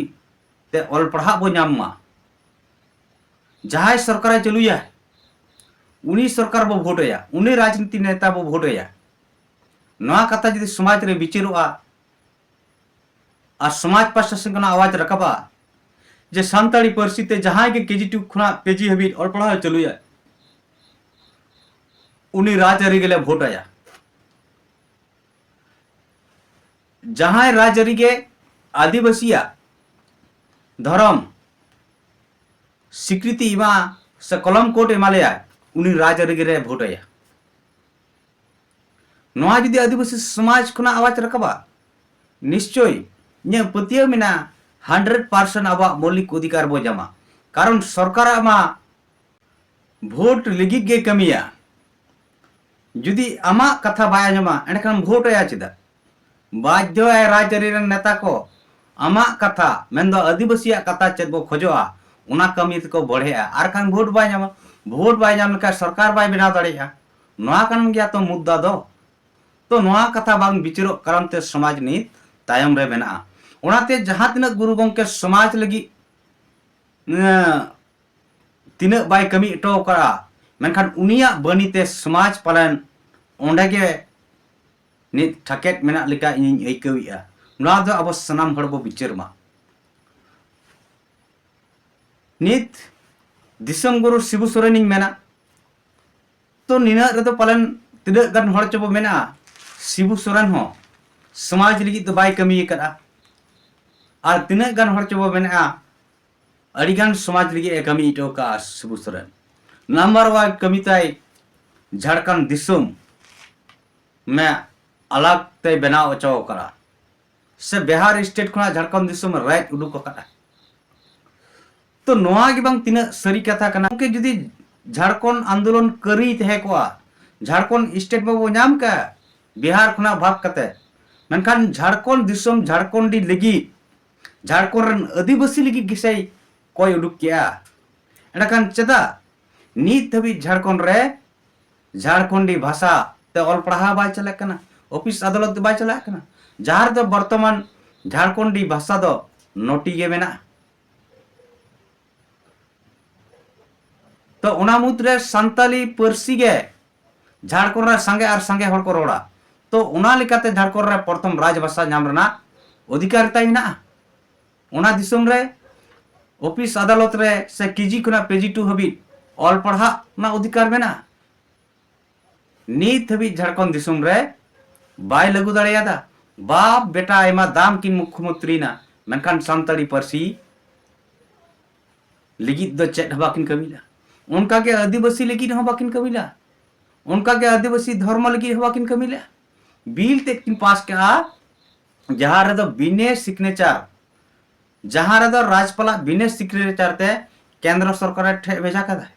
ᱛᱮ ᱚᱞ ᱯᱟᱲᱦᱟᱜ ᱵᱚ ᱧᱟᱢ ᱢᱟ᱾ ᱡᱟᱦᱟᱸᱭ ᱥᱚᱨᱠᱟᱨᱮ ᱪᱟᱹᱞᱩᱭᱟ, ᱩᱱᱤ ᱥᱚᱨᱠᱟᱨ ᱵᱚ ᱵᱷᱳᱴ ᱟᱭᱟ, ᱩᱱᱤ ᱨᱟᱡᱽᱱᱤᱛᱤ ᱱᱮᱛᱟ ᱵᱚ ᱵᱷᱳᱴ ᱟᱭᱟ᱾ ᱱᱚᱣᱟ ᱠᱟᱛᱷᱟ ᱡᱩᱫᱤ ᱥᱚᱢᱟᱡᱽ ᱨᱮ ᱵᱤᱪᱟᱹᱨᱚᱜᱼᱟ ᱟᱨ ᱥᱚᱢᱟᱡᱽ ᱯᱟᱥᱴᱟ ᱥᱮᱱ ᱠᱷᱚᱱᱟᱜ ᱟᱣᱟᱡᱽ ᱨᱟᱠᱟᱵᱼᱟ ᱡᱮ ᱥᱟᱱᱛᱟᱲᱤ ᱯᱟᱹᱨᱥᱤ ᱛᱮ ᱡᱟᱦᱟᱸᱭ ᱜᱮ ᱠᱮᱡᱤ ᱴᱩ ᱠᱷᱚᱱᱟᱜ ᱯᱤᱡᱤ ᱦᱟᱹᱵᱤᱡ ᱚᱞ ᱯᱟᱲᱦᱟᱣ ᱮ ᱪᱟᱹᱞᱩᱭᱟ, ᱩᱱᱤ ᱨᱟᱡᱽᱟᱹᱨᱤ ᱜᱮᱞᱮ ᱵᱷᱳᱴ ᱟᱭᱟ᱾ ᱡᱟᱦᱟᱸᱭ ᱨᱟᱡᱽᱟᱹᱨᱤ ᱜᱮ ᱟᱹᱫᱤᱵᱟᱹᱥᱤᱭᱟᱜ ᱫᱷᱚᱨᱚᱢ ᱥᱤᱠᱨᱤᱛᱤ ᱮᱢᱟ ᱥᱮ ᱠᱚᱞᱚᱢ ᱠᱳᱰ ᱮᱢᱟ ᱞᱮᱭᱟᱭ, ᱩᱱᱤ ᱨᱟᱡᱽᱟᱹᱨᱤ ᱜᱮᱞᱮ ᱵᱷᱳᱴ ᱟᱭᱟ᱾ ᱱᱚᱣᱟ ᱡᱩᱫᱤ ᱟᱹᱫᱤᱵᱟᱹᱥᱤ ᱥᱚᱢᱟᱡᱽ ᱠᱷᱚᱱᱟᱜ ᱟᱣᱟᱡᱽ ᱨᱟᱠᱟᱵᱟ, ᱱᱤᱥᱪᱳᱭ ᱤᱧᱟᱹᱜ ᱯᱟᱹᱛᱭᱟᱹᱣ ᱢᱮᱱᱟᱜᱼᱟ, ᱦᱟᱱᱰᱨᱮᱰ ᱯᱟᱨᱥᱮᱱᱴ ᱟᱵᱚᱣᱟᱜ ᱢᱳᱣᱞᱤᱠ ᱚᱫᱷᱤᱠᱟᱨ ᱵᱚ ᱧᱟᱢᱟ᱾ ᱠᱟᱨᱚᱱ ᱥᱚᱨᱠᱟᱨᱟᱜ ᱢᱟ ᱵᱷᱳᱴ ᱞᱟᱹᱜᱤᱫ ᱜᱮ ᱠᱟᱹᱢᱤᱭᱟ᱾ ᱡᱩᱫᱤ ᱟᱢᱟᱜ ᱠᱟᱛᱷᱟ ᱵᱟᱭ ᱟᱸᱡᱚᱢᱟ, ᱮᱸᱰᱮᱠᱷᱟᱱ ᱵᱷᱳᱴ ᱟᱭᱟ ᱪᱮᱫᱟᱜ? ᱵᱟᱫᱽᱫᱷᱚ ᱟᱭ ᱨᱟᱡᱽᱟᱹᱨᱤ ᱨᱮᱱ ᱱᱮᱛᱟ ᱠᱚ ᱟᱢᱟᱜ ᱠᱟᱛᱷᱟ, ᱢᱮᱱᱫᱚ ᱟᱹᱫᱤᱵᱟᱹᱥᱤᱭᱟᱜ ᱠᱟᱛᱷᱟ ᱪᱮᱫ ᱵᱚ ᱠᱷᱚᱡᱚᱜᱼᱟ, ᱚᱱᱟ ᱠᱟᱹᱢᱤ ᱛᱮᱠᱚ ᱵᱚᱲᱦᱮᱜᱼᱟ᱾ ᱟᱨ ᱠᱷᱟᱱ ᱵᱷᱳᱴ ᱵᱟᱭ ᱧᱟᱢᱟ, ᱵᱷᱳᱴ ᱵᱟᱭ ᱧᱟᱢ ᱞᱮᱠᱷᱟᱱ ᱥᱚᱨᱠᱟᱨ ᱵᱟᱭ ᱵᱮᱱᱟᱣ ᱫᱟᱲᱮᱭᱟᱜᱼᱟ᱾ ᱱᱚᱣᱟ ᱠᱟᱱ ᱜᱮᱭᱟ ᱛᱚ ᱢᱩᱫᱽᱫᱟ ᱫᱚ᱾ ᱛᱚ ᱱᱚᱣᱟ ᱠᱟᱛᱷᱟ ᱵᱟᱝ ᱵᱤᱪᱟᱹᱨᱚᱜ ᱠᱟᱨᱚᱱ ᱛᱮ ᱥᱚᱢᱟᱡᱽ ᱱᱤᱛ ᱛᱟᱭᱚᱢ ᱨᱮ ᱢᱮᱱᱟᱜᱼᱟ᱾ ᱚᱱᱟᱛᱮ ᱡᱟᱦᱟᱸ ᱛᱤᱱᱟᱹᱜ ᱜᱩᱨᱩ ᱜᱚᱢᱠᱮ ᱥᱚᱢᱟᱡᱽ ᱞᱟᱹᱜᱤᱫ, ᱮᱸ, ᱛᱤᱱᱟᱹᱜ ᱵᱟᱭ ᱠᱟᱹᱢᱤ ᱦᱚᱴᱚ ᱟᱠᱟᱫᱼᱟ, ᱢᱮᱱᱠᱷᱟᱱ ᱩᱱᱤᱭᱟᱜ ᱵᱟᱹᱱᱤ ᱛᱮ ᱥᱚᱢᱟᱡᱽ ᱯᱟᱞᱮᱱ ᱚᱸᱰᱮ ᱜᱮ ᱱᱤᱛ ᱴᱷᱟᱠᱮᱫ ᱢᱮᱱᱟᱜ ᱞᱮᱠᱟ ᱤᱧᱤᱧ ᱟᱹᱭᱠᱟᱹᱣᱮᱫᱼᱟ᱾ ᱱᱚᱣᱟ ᱫᱚ ᱟᱵᱚ ᱥᱟᱱᱟᱢ ᱦᱚᱲ ᱵᱚ ᱵᱤᱪᱟᱹᱨ ᱢᱟ᱾ ᱱᱤᱛ ᱫᱤᱥᱚᱢ ᱜᱩᱨᱩ ᱥᱤᱵᱩ ᱥᱚᱨᱮᱱᱤᱧ ᱢᱮᱱᱟ, ᱛᱚ ᱱᱤᱱᱟᱹᱜ ᱨᱮᱫᱚ ᱯᱟᱞᱮᱱ ᱛᱤᱱᱟᱹᱜ ᱜᱟᱱ ᱦᱚᱲ ᱪᱚᱵᱚ ᱢᱮᱱᱟᱜᱼᱟ, ᱥᱤᱵᱩ ᱥᱚᱨᱮᱱ ᱦᱚᱸ ᱥᱚᱢᱟᱡᱽ ᱞᱟᱹᱜᱤᱫ ᱫᱚ ᱵᱟᱭ ᱠᱟᱹᱢᱤ ᱟᱠᱟᱫᱼᱟ᱾ ᱟᱨ ᱛᱤᱱᱟᱹᱜ ᱜᱟᱱ ᱦᱚᱲ ᱪᱚᱵᱚ ᱢᱮᱱᱟᱜᱼᱟ, ᱟᱹᱰᱤᱜᱟᱱ ᱥᱚᱢᱟᱡᱽ ᱞᱟᱹᱜᱤᱫ ᱮ ᱠᱟᱹᱢᱤ ᱦᱚᱴᱚ ᱠᱟᱜᱼᱟ ᱥᱤᱵᱩ ᱥᱚᱨᱮᱱ᱾ ᱱᱟᱢᱵᱟᱨ ᱳᱣᱟᱱ ᱠᱟᱹᱢᱤ ᱛᱟᱭ ᱡᱷᱟᱲᱠᱷᱚᱸᱰ ᱫᱤᱥᱚᱢ ᱢᱮ ᱟᱞᱟᱜᱽ ᱛᱮᱭ ᱵᱮᱱᱟᱣ ᱦᱚᱪᱚ ᱟᱠᱟᱫᱼᱟ, ᱥᱮ ᱵᱤᱦᱟᱨ ᱥᱴᱮᱴ ᱠᱷᱚᱱᱟᱜ ᱡᱷᱟᱲᱠᱷᱚᱸᱰ ᱫᱤᱥᱚᱢ ᱨᱟᱡᱽ ᱩᱰᱩᱠ ᱟᱠᱟᱫᱼᱟ᱾ ᱛᱚ ᱱᱚᱣᱟ ᱜᱮ ᱵᱟᱝ ᱛᱤᱱᱟᱹᱜ ᱥᱟᱹᱨᱤ ᱠᱟᱛᱷᱟ ᱠᱟᱱᱟ? ᱜᱚᱢᱠᱮ ᱡᱩᱫᱤ ᱡᱷᱟᱲᱠᱷᱚᱸᱰ ᱟᱱᱫᱳᱞᱚᱱ ᱠᱟᱹᱨᱤ ᱛᱟᱦᱮᱸ ᱠᱚᱜᱼᱟ, ᱡᱷᱟᱲᱠᱷᱚᱸᱰ ᱥᱴᱮᱴ ᱢᱟᱵᱚ ᱧᱟᱢ ᱠᱟᱜ ᱵᱤᱦᱟᱨ ᱠᱷᱚᱱᱟᱜ ᱵᱷᱟᱜᱽ ᱠᱟᱛᱮ, ᱢᱮᱱᱠᱷᱟᱱ ᱡᱷᱟᱲᱠᱷᱚᱸᱰ ᱫᱤᱥᱚᱢ ᱡᱷᱟᱲᱠᱷᱚᱸᱰᱤ ᱞᱟᱹᱜᱤᱫ, ᱡᱷᱟᱲᱠᱷᱚᱸᱰ ᱨᱮᱱ ᱟᱹᱫᱤᱵᱟᱹᱥᱤ ᱞᱟᱹᱜᱤᱫ ᱜᱮᱥᱮᱭ ᱠᱚᱭ ᱩᱰᱩᱠ ᱠᱮᱜᱼᱟ᱾ ᱮᱸᱰᱮᱠᱷᱟᱱ ᱪᱮᱫᱟᱜ ᱱᱤᱛ ᱫᱷᱟᱹᱵᱤᱡ ᱡᱷᱟᱲᱠᱷᱚᱸᱰ ᱨᱮ ᱡᱷᱟᱲᱠᱷᱚᱸᱰᱤ ᱵᱷᱟᱥᱟ ᱛᱮ ᱚᱞ ᱯᱟᱲᱦᱟᱣ ᱵᱟᱭ ᱪᱟᱞᱟᱜ ᱠᱟᱱᱟ, ᱚᱯᱷᱤᱥ ᱟᱫᱟᱞᱚᱛ ᱛᱮ ᱵᱟᱭ ᱪᱟᱞᱟᱜ ᱠᱟᱱᱟ, ᱡᱟᱦᱟᱸ ᱨᱮᱫᱚ ᱵᱚᱨᱛᱚᱢᱟᱱ ᱡᱷᱟᱲᱠᱷᱚᱸᱰᱤ ᱵᱷᱟᱥᱟ ᱫᱚ ᱱᱚᱴᱤ ᱜᱮ ᱢᱮᱱᱟᱜᱼᱟ? ᱛᱚ ᱚᱱᱟ ᱢᱩᱫᱽᱨᱮ ᱥᱟᱱᱛᱟᱞᱤ ᱯᱟᱹᱨᱥᱤ ᱜᱮ ᱡᱷᱟᱲᱠᱷᱚᱸᱰ ᱨᱮ ᱥᱟᱸᱜᱮ ᱟᱨ ᱥᱟᱸᱜᱮ ᱦᱚᱲ ᱠᱚ ᱨᱚᱲᱟ᱾ ᱛᱚ ᱚᱱᱟ ᱞᱮᱠᱟᱛᱮ ᱡᱷᱟᱲᱠᱷᱚᱸᱰ ᱨᱮ ᱯᱨᱚᱛᱷᱚᱢ ᱨᱟᱡᱽ ᱵᱷᱟᱥᱟ ᱧᱟᱢ ᱨᱮᱱᱟᱜ ᱚᱫᱷᱤᱠᱟᱨ ᱛᱟᱭ ᱢᱮᱱᱟᱜᱼᱟ᱾ ᱚᱱᱟ ᱫᱤᱥᱚᱢ ᱨᱮ ᱚᱯᱷᱤᱥ ᱟᱫᱟᱞᱚᱛ ᱨᱮ ᱥᱮ ᱠᱮᱡᱤ ᱠᱷᱚᱱᱟᱜ ᱯᱮᱡᱤ ᱴᱩ ᱦᱟᱹᱵᱤᱡ ᱚᱞ ᱯᱟᱲᱦᱟᱜ ᱨᱮᱱᱟᱜ ᱚᱫᱷᱤᱠᱟᱨ ᱢᱮᱱᱟᱜᱼᱟ᱾ ᱱᱤᱛ ᱦᱟᱹᱵᱤᱡ ᱡᱷᱟᱲᱠᱷᱚᱸᱰ ᱫᱤᱥᱚᱢ ᱨᱮ ᱵᱟᱭ ᱞᱟᱹᱜᱩ ᱫᱟᱲᱮᱭᱟᱫᱟ᱾ ᱵᱟᱯ ᱵᱮᱴᱟ ᱟᱭᱢᱟ ᱫᱟᱢ ᱠᱤᱱ ᱢᱩᱠᱷᱭᱚᱢᱚᱱᱛᱨᱤᱭᱮᱱᱟ, ᱢᱮᱱᱠᱷᱟᱱ ᱥᱟᱱᱛᱟᱲᱤ ᱯᱟᱹᱨᱥᱤ ᱞᱟᱹᱜᱤᱫ ᱫᱚ ᱪᱮᱫ ᱦᱚᱸ ᱵᱟᱹᱠᱤᱱ ᱠᱟᱹᱢᱤ ᱞᱮᱫᱟ᱾ ᱚᱱᱠᱟᱜᱮ ᱟᱹᱫᱤᱵᱟᱹᱥᱤ ᱞᱟᱹᱜᱤᱫ ᱦᱚᱸ ᱵᱟᱹᱠᱤᱱ ᱠᱟᱹᱢᱤ ᱞᱮᱫᱟ᱾ ᱚᱱᱠᱟᱜᱮ ᱟᱹᱫᱤᱵᱟᱹᱥᱤ ᱫᱷᱚᱨᱢᱚ ᱞᱟᱹᱜᱤᱫ ᱦᱚᱸ ᱵᱟᱹᱠᱤᱱ ᱠᱟᱹᱢᱤ ᱞᱮᱫᱟ᱾ ᱵᱤᱞ ᱛᱮᱫ ᱠᱤᱱ ᱯᱟᱥ ᱠᱮᱜᱼᱟ, ᱡᱟᱦᱟᱸ ᱨᱮᱫᱚ ᱵᱤᱱᱟᱹ ᱥᱤᱜᱽᱱᱮᱪᱟᱨ, ᱡᱟᱦᱟᱸ ᱨᱮᱫᱚ ᱨᱟᱡᱽᱯᱟᱞᱟᱜ ᱵᱤᱱᱟᱹ ᱥᱤᱜᱽᱱᱮᱪᱟᱨ ᱛᱮ ᱠᱮᱱᱫᱨᱚ ᱥᱚᱨᱠᱟᱨ ᱴᱷᱮᱱ ᱵᱷᱮᱡᱟ ᱠᱟᱫᱟᱭ᱾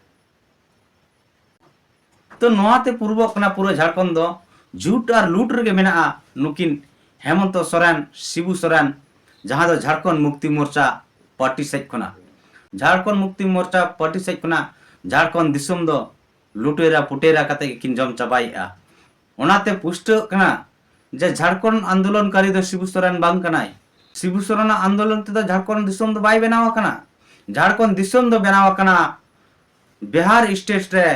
ᱛᱚ ᱱᱚᱣᱟᱛᱮ ᱯᱩᱨᱵᱚᱜ ᱠᱟᱱᱟ ᱯᱩᱨᱟᱹ ᱡᱷᱟᱲᱠᱷᱚᱸᱰ ᱫᱚ ᱡᱷᱩᱴ ᱟᱨ ᱞᱩᱴ ᱨᱮᱜᱮ ᱢᱮᱱᱟᱜᱼᱟ᱾ ᱱᱩᱠᱤᱱ ᱦᱮᱢᱚᱱᱛᱚ ᱥᱚᱨᱮᱱ, ᱥᱤᱵᱩ ᱥᱚᱨᱮᱱ, ᱡᱟᱦᱟᱸ ᱫᱚ ᱡᱷᱟᱲᱠᱷᱚᱸᱰ ᱢᱩᱠᱛᱤ ᱢᱳᱨᱪᱟ ᱯᱟᱨᱴᱤ ᱥᱮᱫ ᱠᱷᱚᱱᱟᱜ, ᱡᱷᱟᱲᱠᱷᱚᱸᱰ ᱢᱩᱠᱛᱤ ᱢᱳᱨᱪᱟ ᱯᱟᱨᱴᱤ ᱥᱮᱫ ᱠᱷᱚᱱᱟᱜ ᱡᱷᱟᱲᱠᱷᱚᱸᱰ ᱫᱤᱥᱚᱢ ᱫᱚ ᱞᱩᱴᱮᱨᱟ ᱯᱩᱴᱮᱨᱟ ᱠᱟᱛᱮ ᱜᱮᱠᱤᱱ ᱡᱚᱢ ᱪᱟᱵᱟᱭᱮᱫᱼᱟ᱾ ᱚᱱᱟᱛᱮ ᱯᱩᱥᱴᱟᱹᱜ ᱠᱟᱱᱟ ᱡᱮ ᱡᱷᱟᱲᱠᱷᱚᱸᱰ ᱟᱱᱫᱳᱞᱚᱱᱠᱟᱨᱤ ᱫᱚ ᱥᱤᱵᱩ ᱥᱚᱨᱮᱱ ᱵᱟᱝ ᱠᱟᱱᱟᱭ᱾ ᱥᱤᱵᱩ ᱥᱚᱨᱮᱱᱟᱜ ᱟᱱᱫᱳᱞᱚᱱ ᱛᱮᱫᱚ ᱡᱷᱟᱲᱠᱷᱚᱸᱰ ᱫᱤᱥᱚᱢ ᱫᱚ ᱵᱟᱭ ᱵᱮᱱᱟᱣ ᱟᱠᱟᱱᱟ᱾ ᱡᱷᱟᱲᱠᱷᱚᱸᱰ ᱫᱤᱥᱚᱢ ᱫᱚ ᱵᱮᱱᱟᱣ ᱟᱠᱟᱱᱟ ᱵᱤᱦᱟᱨ ᱥᱴᱮᱴ ᱨᱮ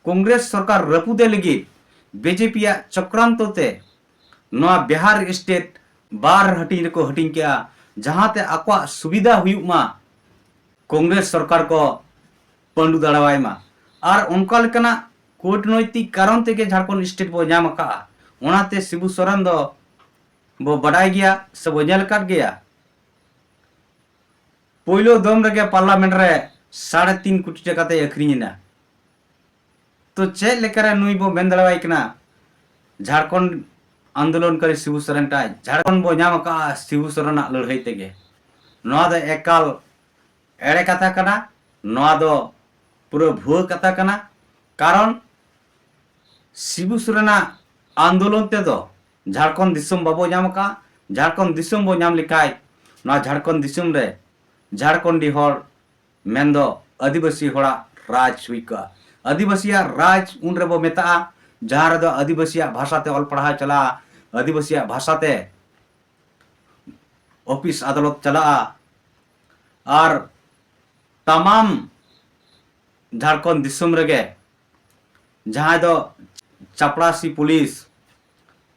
ᱠᱚᱝᱜᱨᱮᱥ ᱥᱚᱨᱠᱟᱨ ᱨᱟᱹᱯᱩᱫᱮ ᱞᱟᱹᱜᱤᱫ ᱵᱤᱡᱮᱯᱤᱭᱟᱜ ᱪᱚᱠᱨᱟᱱᱛᱚ ᱛᱮ ᱱᱚᱣᱟ ᱵᱤᱦᱟᱨ ᱥᱴᱮᱴ ᱵᱟᱨ ᱦᱟᱹᱴᱤᱧ ᱨᱮᱠᱚ ᱦᱟᱹᱴᱤᱧ ᱠᱮᱜᱼᱟ, ᱡᱟᱦᱟᱸᱛᱮ ᱟᱠᱚᱣᱟᱜ ᱥᱩᱵᱤᱫᱷᱟ ᱦᱩᱭᱩᱜ ᱢᱟ, ᱠᱚᱝᱜᱨᱮᱥ ᱥᱚᱨᱠᱟᱨ ᱠᱚ ᱯᱟᱹᱰᱩ ᱫᱟᱲᱮᱣᱟᱭ ᱢᱟ᱾ ᱟᱨ ᱚᱱᱠᱟ ᱞᱮᱠᱟᱱᱟᱜ ᱠᱩᱴᱱᱳᱭᱛᱤᱠ ᱠᱟᱨᱚᱱ ᱛᱮᱜᱮ ᱡᱷᱟᱲᱠᱷᱚᱸᱰ ᱥᱴᱮᱴ ᱵᱚ ᱧᱟᱢ ᱟᱠᱟᱫᱼᱟ᱾ ᱚᱱᱟᱛᱮ ᱥᱤᱵᱩ ᱥᱚᱨᱮᱱ ᱫᱚ ᱵᱚ ᱵᱟᱰᱟᱭ ᱜᱮᱭᱟ ᱥᱮ ᱵᱚ ᱧᱮᱞ ᱟᱠᱟᱫ ᱜᱮᱭᱟ᱾ ᱯᱳᱭᱞᱳ ᱫᱚᱢ ᱨᱮᱜᱮ ᱯᱟᱨᱞᱟᱢᱮᱱᱴ ᱨᱮ ᱥᱟᱲᱮ ᱛᱤᱱ ᱠᱳᱴᱤ ᱴᱟᱠᱟ ᱛᱮᱭ ᱟᱹᱠᱷᱨᱤᱧ ᱮᱱᱟ᱾ ᱛᱚ ᱪᱮᱫ ᱞᱮᱠᱟᱨᱮ ᱱᱩᱭ ᱵᱚ ᱢᱮᱱ ᱫᱟᱲᱮᱣᱟᱭ ᱠᱟᱱᱟ ᱡᱷᱟᱲᱠᱷᱚᱸᱰ ᱟᱱᱫᱳᱞᱚᱱᱠᱟᱨᱤ ᱥᱤᱵᱩ ᱥᱚᱨᱮᱱ ᱴᱟᱜ ᱡᱷᱟᱲᱠᱷᱚᱸᱰ ᱵᱚ ᱧᱟᱢ ᱟᱠᱟᱫᱼᱟ ᱥᱤᱵᱩ ᱥᱚᱨᱮᱱᱟᱜ ᱞᱟᱹᱲᱦᱟᱹᱭ ᱛᱮᱜᱮ? ᱱᱚᱣᱟ ᱫᱚ ᱮᱠᱟᱞ ᱮᱲᱮ ᱠᱟᱛᱷᱟ ᱠᱟᱱᱟ, ᱱᱚᱣᱟ ᱫᱚ ᱯᱩᱨᱟᱹ ᱵᱷᱩᱣᱟᱹ ᱠᱟᱛᱷᱟ ᱠᱟᱱᱟ᱾ ᱠᱟᱨᱚᱱ ᱥᱤᱵᱩ ᱥᱚᱨᱮᱱᱟᱜ ᱟᱱᱫᱳᱞᱚᱱ ᱛᱮᱫᱚ ᱡᱷᱟᱲᱠᱷᱚᱸᱰ ᱫᱤᱥᱚᱢ ᱵᱟᱵᱚ ᱧᱟᱢ ᱟᱠᱟᱫᱼᱟ᱾ ᱡᱷᱟᱲᱠᱷᱚᱸᱰ ᱫᱤᱥᱚᱢ ᱵᱚ ᱧᱟᱢ ᱞᱮᱠᱷᱟᱡ, ᱱᱚᱣᱟ ᱡᱷᱟᱲᱠᱷᱚᱸᱰ ᱫᱤᱥᱚᱢ ᱨᱮ ᱡᱷᱟᱲᱠᱷᱚᱸᱰᱤ ᱦᱚᱲ ᱢᱮᱱᱫᱚ ᱟᱹᱫᱤᱵᱟᱹᱥᱤ ᱦᱚᱲᱟᱜ ᱨᱟᱡᱽ ᱦᱩᱭ ᱠᱚᱜᱼᱟ᱾ ᱟᱹᱫᱤᱵᱟᱹᱥᱤᱭᱟᱜ ᱨᱟᱡᱽ ᱩᱱ ᱨᱮᱵᱚ ᱢᱮᱛᱟᱜᱼᱟ, ᱡᱟᱦᱟᱸ ᱨᱮᱫᱚ ᱟᱹᱫᱤᱵᱟᱹᱥᱤᱭᱟᱜ ᱵᱷᱟᱥᱟ ᱛᱮ ᱚᱞ ᱯᱟᱲᱦᱟᱣ ᱪᱟᱞᱟᱜᱼᱟ, ᱟᱹᱫᱤᱵᱟᱹᱥᱤᱭᱟᱜ ᱵᱷᱟᱥᱟ ᱛᱮ ᱚᱯᱷᱤᱥ ᱟᱫᱟᱞᱚᱛ ᱪᱟᱞᱟᱜᱼᱟ᱾ ᱟᱨ ᱛᱟᱢᱟᱢ ᱡᱷᱟᱲᱠᱷᱚᱸᱰ ᱫᱤᱥᱚᱢ ᱨᱮᱜᱮ ᱡᱟᱦᱟᱸᱭ ᱫᱚ ᱪᱟᱯᱲᱟᱥᱤ ᱯᱩᱞᱤᱥ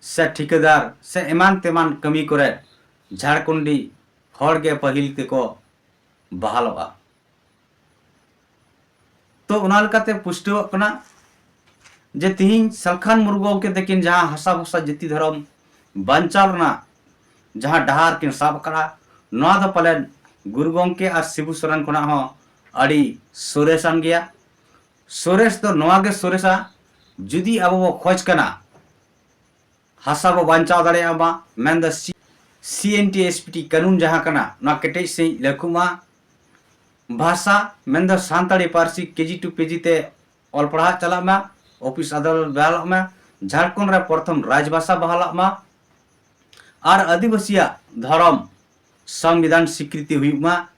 ᱥᱮ ᱴᱷᱤᱠᱟᱹᱫᱟᱨ ᱥᱮ ᱮᱢᱟᱱ ᱛᱮᱢᱟᱱ ᱠᱟᱹᱢᱤ ᱠᱚᱨᱮ ᱡᱷᱟᱲᱠᱷᱚᱸᱰᱤ ᱦᱚᱲ ᱜᱮ ᱯᱟᱹᱦᱤᱞ ᱛᱮᱠᱚ ᱵᱟᱦᱟᱞᱚᱜᱼᱟ᱾ ᱛᱚ, ᱚᱱᱟ ᱞᱮᱠᱟᱛᱮ ᱯᱩᱥᱴᱟᱹᱣᱚᱜ ᱠᱟᱱᱟ ᱡᱮ ᱛᱤᱦᱤᱧ ᱥᱟᱞᱠᱷᱟᱱ ᱢᱩᱨᱢᱩ ᱜᱚᱢᱠᱮ ᱛᱟᱹᱠᱤᱱ ᱡᱟᱦᱟᱸ ᱦᱟᱥᱟ ᱵᱷᱟᱥᱟ ᱡᱟᱹᱛᱤ ᱫᱷᱚᱨᱚᱢ ᱵᱟᱧᱪᱟᱣ ᱨᱮᱱᱟᱜ ᱡᱟᱦᱟᱸ ᱰᱟᱦᱟᱨ ᱠᱤᱱ ᱥᱟᱵ ᱟᱠᱟᱫᱼᱟ, ᱱᱚᱣᱟ ᱫᱚ ᱯᱟᱞᱮᱱ ᱜᱩᱨᱩ ᱜᱚᱢᱠᱮ ᱟᱨ ᱥᱤᱵᱩ ᱥᱚᱨᱮᱱ ᱠᱷᱚᱱᱟᱜ ᱦᱚᱸ ᱟᱹᱰᱤ ᱥᱚᱨᱮᱥᱟᱱ ᱜᱮᱭᱟ᱾ ᱥᱚᱨᱮᱥ ᱫᱚ ᱱᱚᱣᱟ ᱜᱮ ᱥᱚᱨᱮᱥᱟ, ᱡᱩᱫᱤ ᱟᱵᱚ ᱵᱚ ᱠᱷᱚᱡᱽ ᱠᱟᱱᱟ ᱦᱟᱥᱟ ᱵᱚ ᱵᱟᱧᱪᱟᱣ ᱫᱟᱲᱮᱭᱟᱜ ᱢᱟ, ᱢᱮᱱᱫᱚ ᱥᱤ-, ᱥᱤ N T S P T ᱠᱟᱹᱱᱩᱱ ᱡᱟᱦᱟᱸ ᱠᱟᱱᱟ, ᱱᱚᱣᱟ ᱠᱮᱴᱮᱡ ᱥᱟᱺᱦᱤᱡ ᱞᱟᱹᱜᱩᱜ ᱢᱟ᱾ ᱵᱷᱟᱥᱟ ᱢᱮᱱᱫᱚ ᱥᱟᱱᱛᱟᱲᱤ ᱯᱟᱹᱨᱥᱤ ᱠᱮ ᱡᱤ ᱴᱩ ᱯᱤ ᱡᱤ ᱛᱮ ᱚᱞ ᱯᱟᱲᱦᱟᱜ ᱪᱟᱞᱟᱜ ᱢᱟ, ᱚᱯᱷᱤᱥ ᱟᱫᱟᱞᱚᱛ ᱵᱮᱣᱦᱟᱨᱚᱜ ᱢᱟ, ᱡᱷᱟᱲᱠᱷᱚᱸᱰ ᱨᱮ ᱯᱨᱚᱛᱷᱚᱢ ᱨᱟᱡᱽ ᱵᱷᱟᱥᱟ ᱵᱟᱦᱟᱞᱚᱜ ᱢᱟ, ᱟᱨ ᱟᱹᱫᱤᱵᱟᱹᱥᱤᱭᱟᱜ ᱫᱷᱚᱨᱚᱢ ᱥᱚᱝᱵᱤᱫᱷᱟᱱ ᱥᱤᱠᱨᱤᱛᱤ ᱦᱩᱭᱩᱜ ᱢᱟ᱾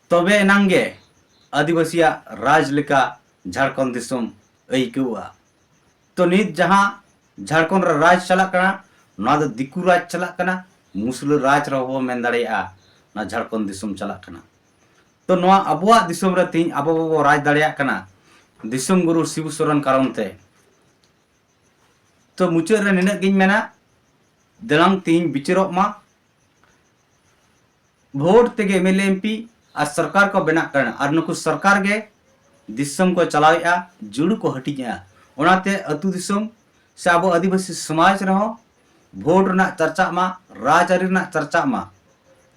ᱛᱚᱵᱮ ᱮᱱᱟᱝ ᱜᱮ ᱟᱹᱫᱤᱵᱟᱹᱥᱤᱭᱟᱜ ᱨᱟᱡᱽ ᱞᱮᱠᱟ ᱡᱷᱟᱲᱠᱷᱚᱸᱰ ᱫᱤᱥᱚᱢ ᱟᱹᱭᱠᱟᱹᱣᱜᱼᱟ᱾ ᱛᱚ, ᱱᱤᱛ ᱡᱟᱦᱟᱸ ᱡᱷᱟᱲᱠᱷᱚᱸᱰ ᱨᱮ ᱨᱟᱡᱽ ᱪᱟᱞᱟᱜ ᱠᱟᱱᱟ, ᱱᱚᱣᱟ ᱫᱚ ᱫᱤᱠᱩ ᱨᱟᱡᱽ ᱪᱟᱞᱟᱜ ᱠᱟᱱᱟ, ᱢᱩᱥᱞᱟᱹ ᱨᱟᱡᱽ ᱨᱮᱦᱚᱸ ᱵᱚᱱ ᱢᱮᱱ ᱫᱟᱲᱮᱭᱟᱜᱼᱟ᱾ ᱱᱚᱣᱟ ᱡᱷᱟᱲᱠᱷᱚᱸᱰ ᱫᱤᱥᱚᱢ ᱪᱟᱞᱟᱜ ᱠᱟᱱᱟ᱾ ᱛᱚ, ᱱᱚᱣᱟ ᱟᱵᱚᱣᱟᱜ ᱫᱤᱥᱚᱢ ᱨᱮ ᱛᱮᱦᱤᱧ ᱟᱵᱚ ᱵᱟᱵᱚ ᱨᱟᱡᱽ ᱫᱟᱲᱮᱭᱟᱜ ᱠᱟᱱᱟ ᱫᱤᱥᱚᱢ ᱜᱩᱨᱩ ᱥᱤᱵᱩ ᱥᱚᱨᱮᱱ ᱠᱟᱨᱚᱱ ᱛᱮ᱾ ᱛᱚ, ᱢᱩᱪᱟᱹᱫ ᱨᱮ ᱱᱤᱱᱟᱹᱜ ᱜᱤᱧ ᱢᱮᱱᱟ, ᱫᱮᱞᱟᱝ ᱛᱮᱦᱤᱧ ᱵᱤᱪᱟᱹᱨᱚᱜ ᱢᱟ᱾ ᱵᱷᱳᱴ ᱛᱮᱜᱮ M L A, M P R ᱥᱚᱨᱠᱟᱨ ᱠᱚ ᱵᱮᱱᱟᱜ ᱠᱟᱱᱟ, ᱟᱨ ᱱᱩᱠᱩ ᱥᱚᱨᱠᱟᱨ ᱜᱮ ᱫᱤᱥᱚᱢ ᱠᱚ ᱪᱟᱞᱟᱣᱮᱫᱼᱟ, ᱡᱩᱲᱩ ᱠᱚ ᱦᱟᱹᱴᱤᱧᱮᱜᱼᱟ᱾ ᱚᱱᱟᱛᱮ ᱟᱹᱛᱩ ᱫᱤᱥᱚᱢ ᱥᱮ ᱟᱵᱚ ᱟᱹᱫᱤᱵᱟᱹᱥᱤ ᱥᱚᱢᱟᱡᱽ ᱨᱮᱦᱚᱸ ᱵᱷᱳᱴ ᱨᱮᱱᱟᱜ ᱪᱟᱨᱪᱟᱜ ᱢᱟ, ᱨᱟᱡᱽᱟᱹᱨᱤ ᱨᱮᱱᱟᱜ ᱪᱟᱨᱪᱟᱜ ᱢᱟ,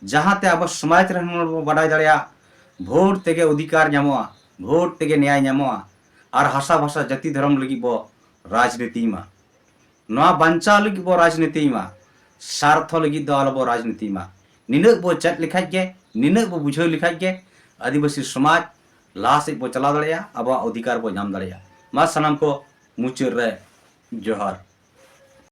ᱡᱟᱦᱟᱸᱛᱮ ᱟᱵᱚ ᱥᱚᱢᱟᱡᱽ ᱨᱮᱱ ᱦᱚᱲ ᱵᱚ ᱵᱟᱰᱟᱭ ᱫᱟᱲᱮᱭᱟᱜᱼᱟ, ᱵᱷᱳᱴ ᱛᱮᱜᱮ ᱚᱫᱷᱤᱠᱟᱨ ᱧᱟᱢᱚᱜᱼᱟ, ᱵᱷᱳᱴ ᱛᱮᱜᱮ ᱱᱮᱭᱟᱭ ᱧᱟᱢᱚᱜᱼᱟ, ᱟᱨ ᱦᱟᱥᱟ ᱵᱷᱟᱥᱟ ᱡᱟᱹᱛᱤ ᱫᱷᱚᱨᱚᱢ ᱞᱟᱹᱜᱤᱫ ᱵᱚ ᱨᱟᱡᱽᱱᱤᱛᱤᱭ ᱢᱟ᱾ ᱱᱚᱣᱟ ᱵᱟᱧᱪᱟᱣ ᱞᱟᱹᱜᱤᱫ ᱵᱚ ᱨᱟᱡᱽᱱᱤᱛᱤᱭ ᱢᱟ, ᱥᱟᱨᱛᱷᱚ ᱞᱟᱹᱜᱤᱫ ᱫᱚ ᱟᱞᱚ ᱵᱚ ᱨᱟᱡᱽᱱᱤᱛᱤᱭ ᱢᱟ᱾ ᱱᱤᱱᱟᱹᱜ ᱵᱚ ᱪᱮᱫ ᱞᱮᱠᱷᱟᱡ ᱜᱮ, ᱱᱤᱱᱟᱹᱜ ᱵᱚ ᱵᱩᱡᱷᱟᱹᱣ ᱞᱮᱠᱷᱟᱡ ᱜᱮ ᱟᱹᱫᱤᱵᱟᱹᱥᱤ ᱥᱚᱢᱟᱡᱽ ᱞᱟᱦᱟ ᱥᱮᱫ ᱵᱚ ᱪᱟᱞᱟᱣ ᱫᱟᱲᱮᱭᱟᱜᱼᱟ, ᱟᱵᱚᱣᱟᱜ ᱚᱫᱷᱤᱠᱟᱨ ᱵᱚ ᱧᱟᱢ ᱫᱟᱲᱮᱭᱟᱜᱼᱟ᱾ ᱢᱟ ᱥᱟᱱᱟᱢ ᱠᱚ ᱢᱩᱪᱟᱹᱫ ᱨᱮ ᱡᱚᱦᱟᱨ᱾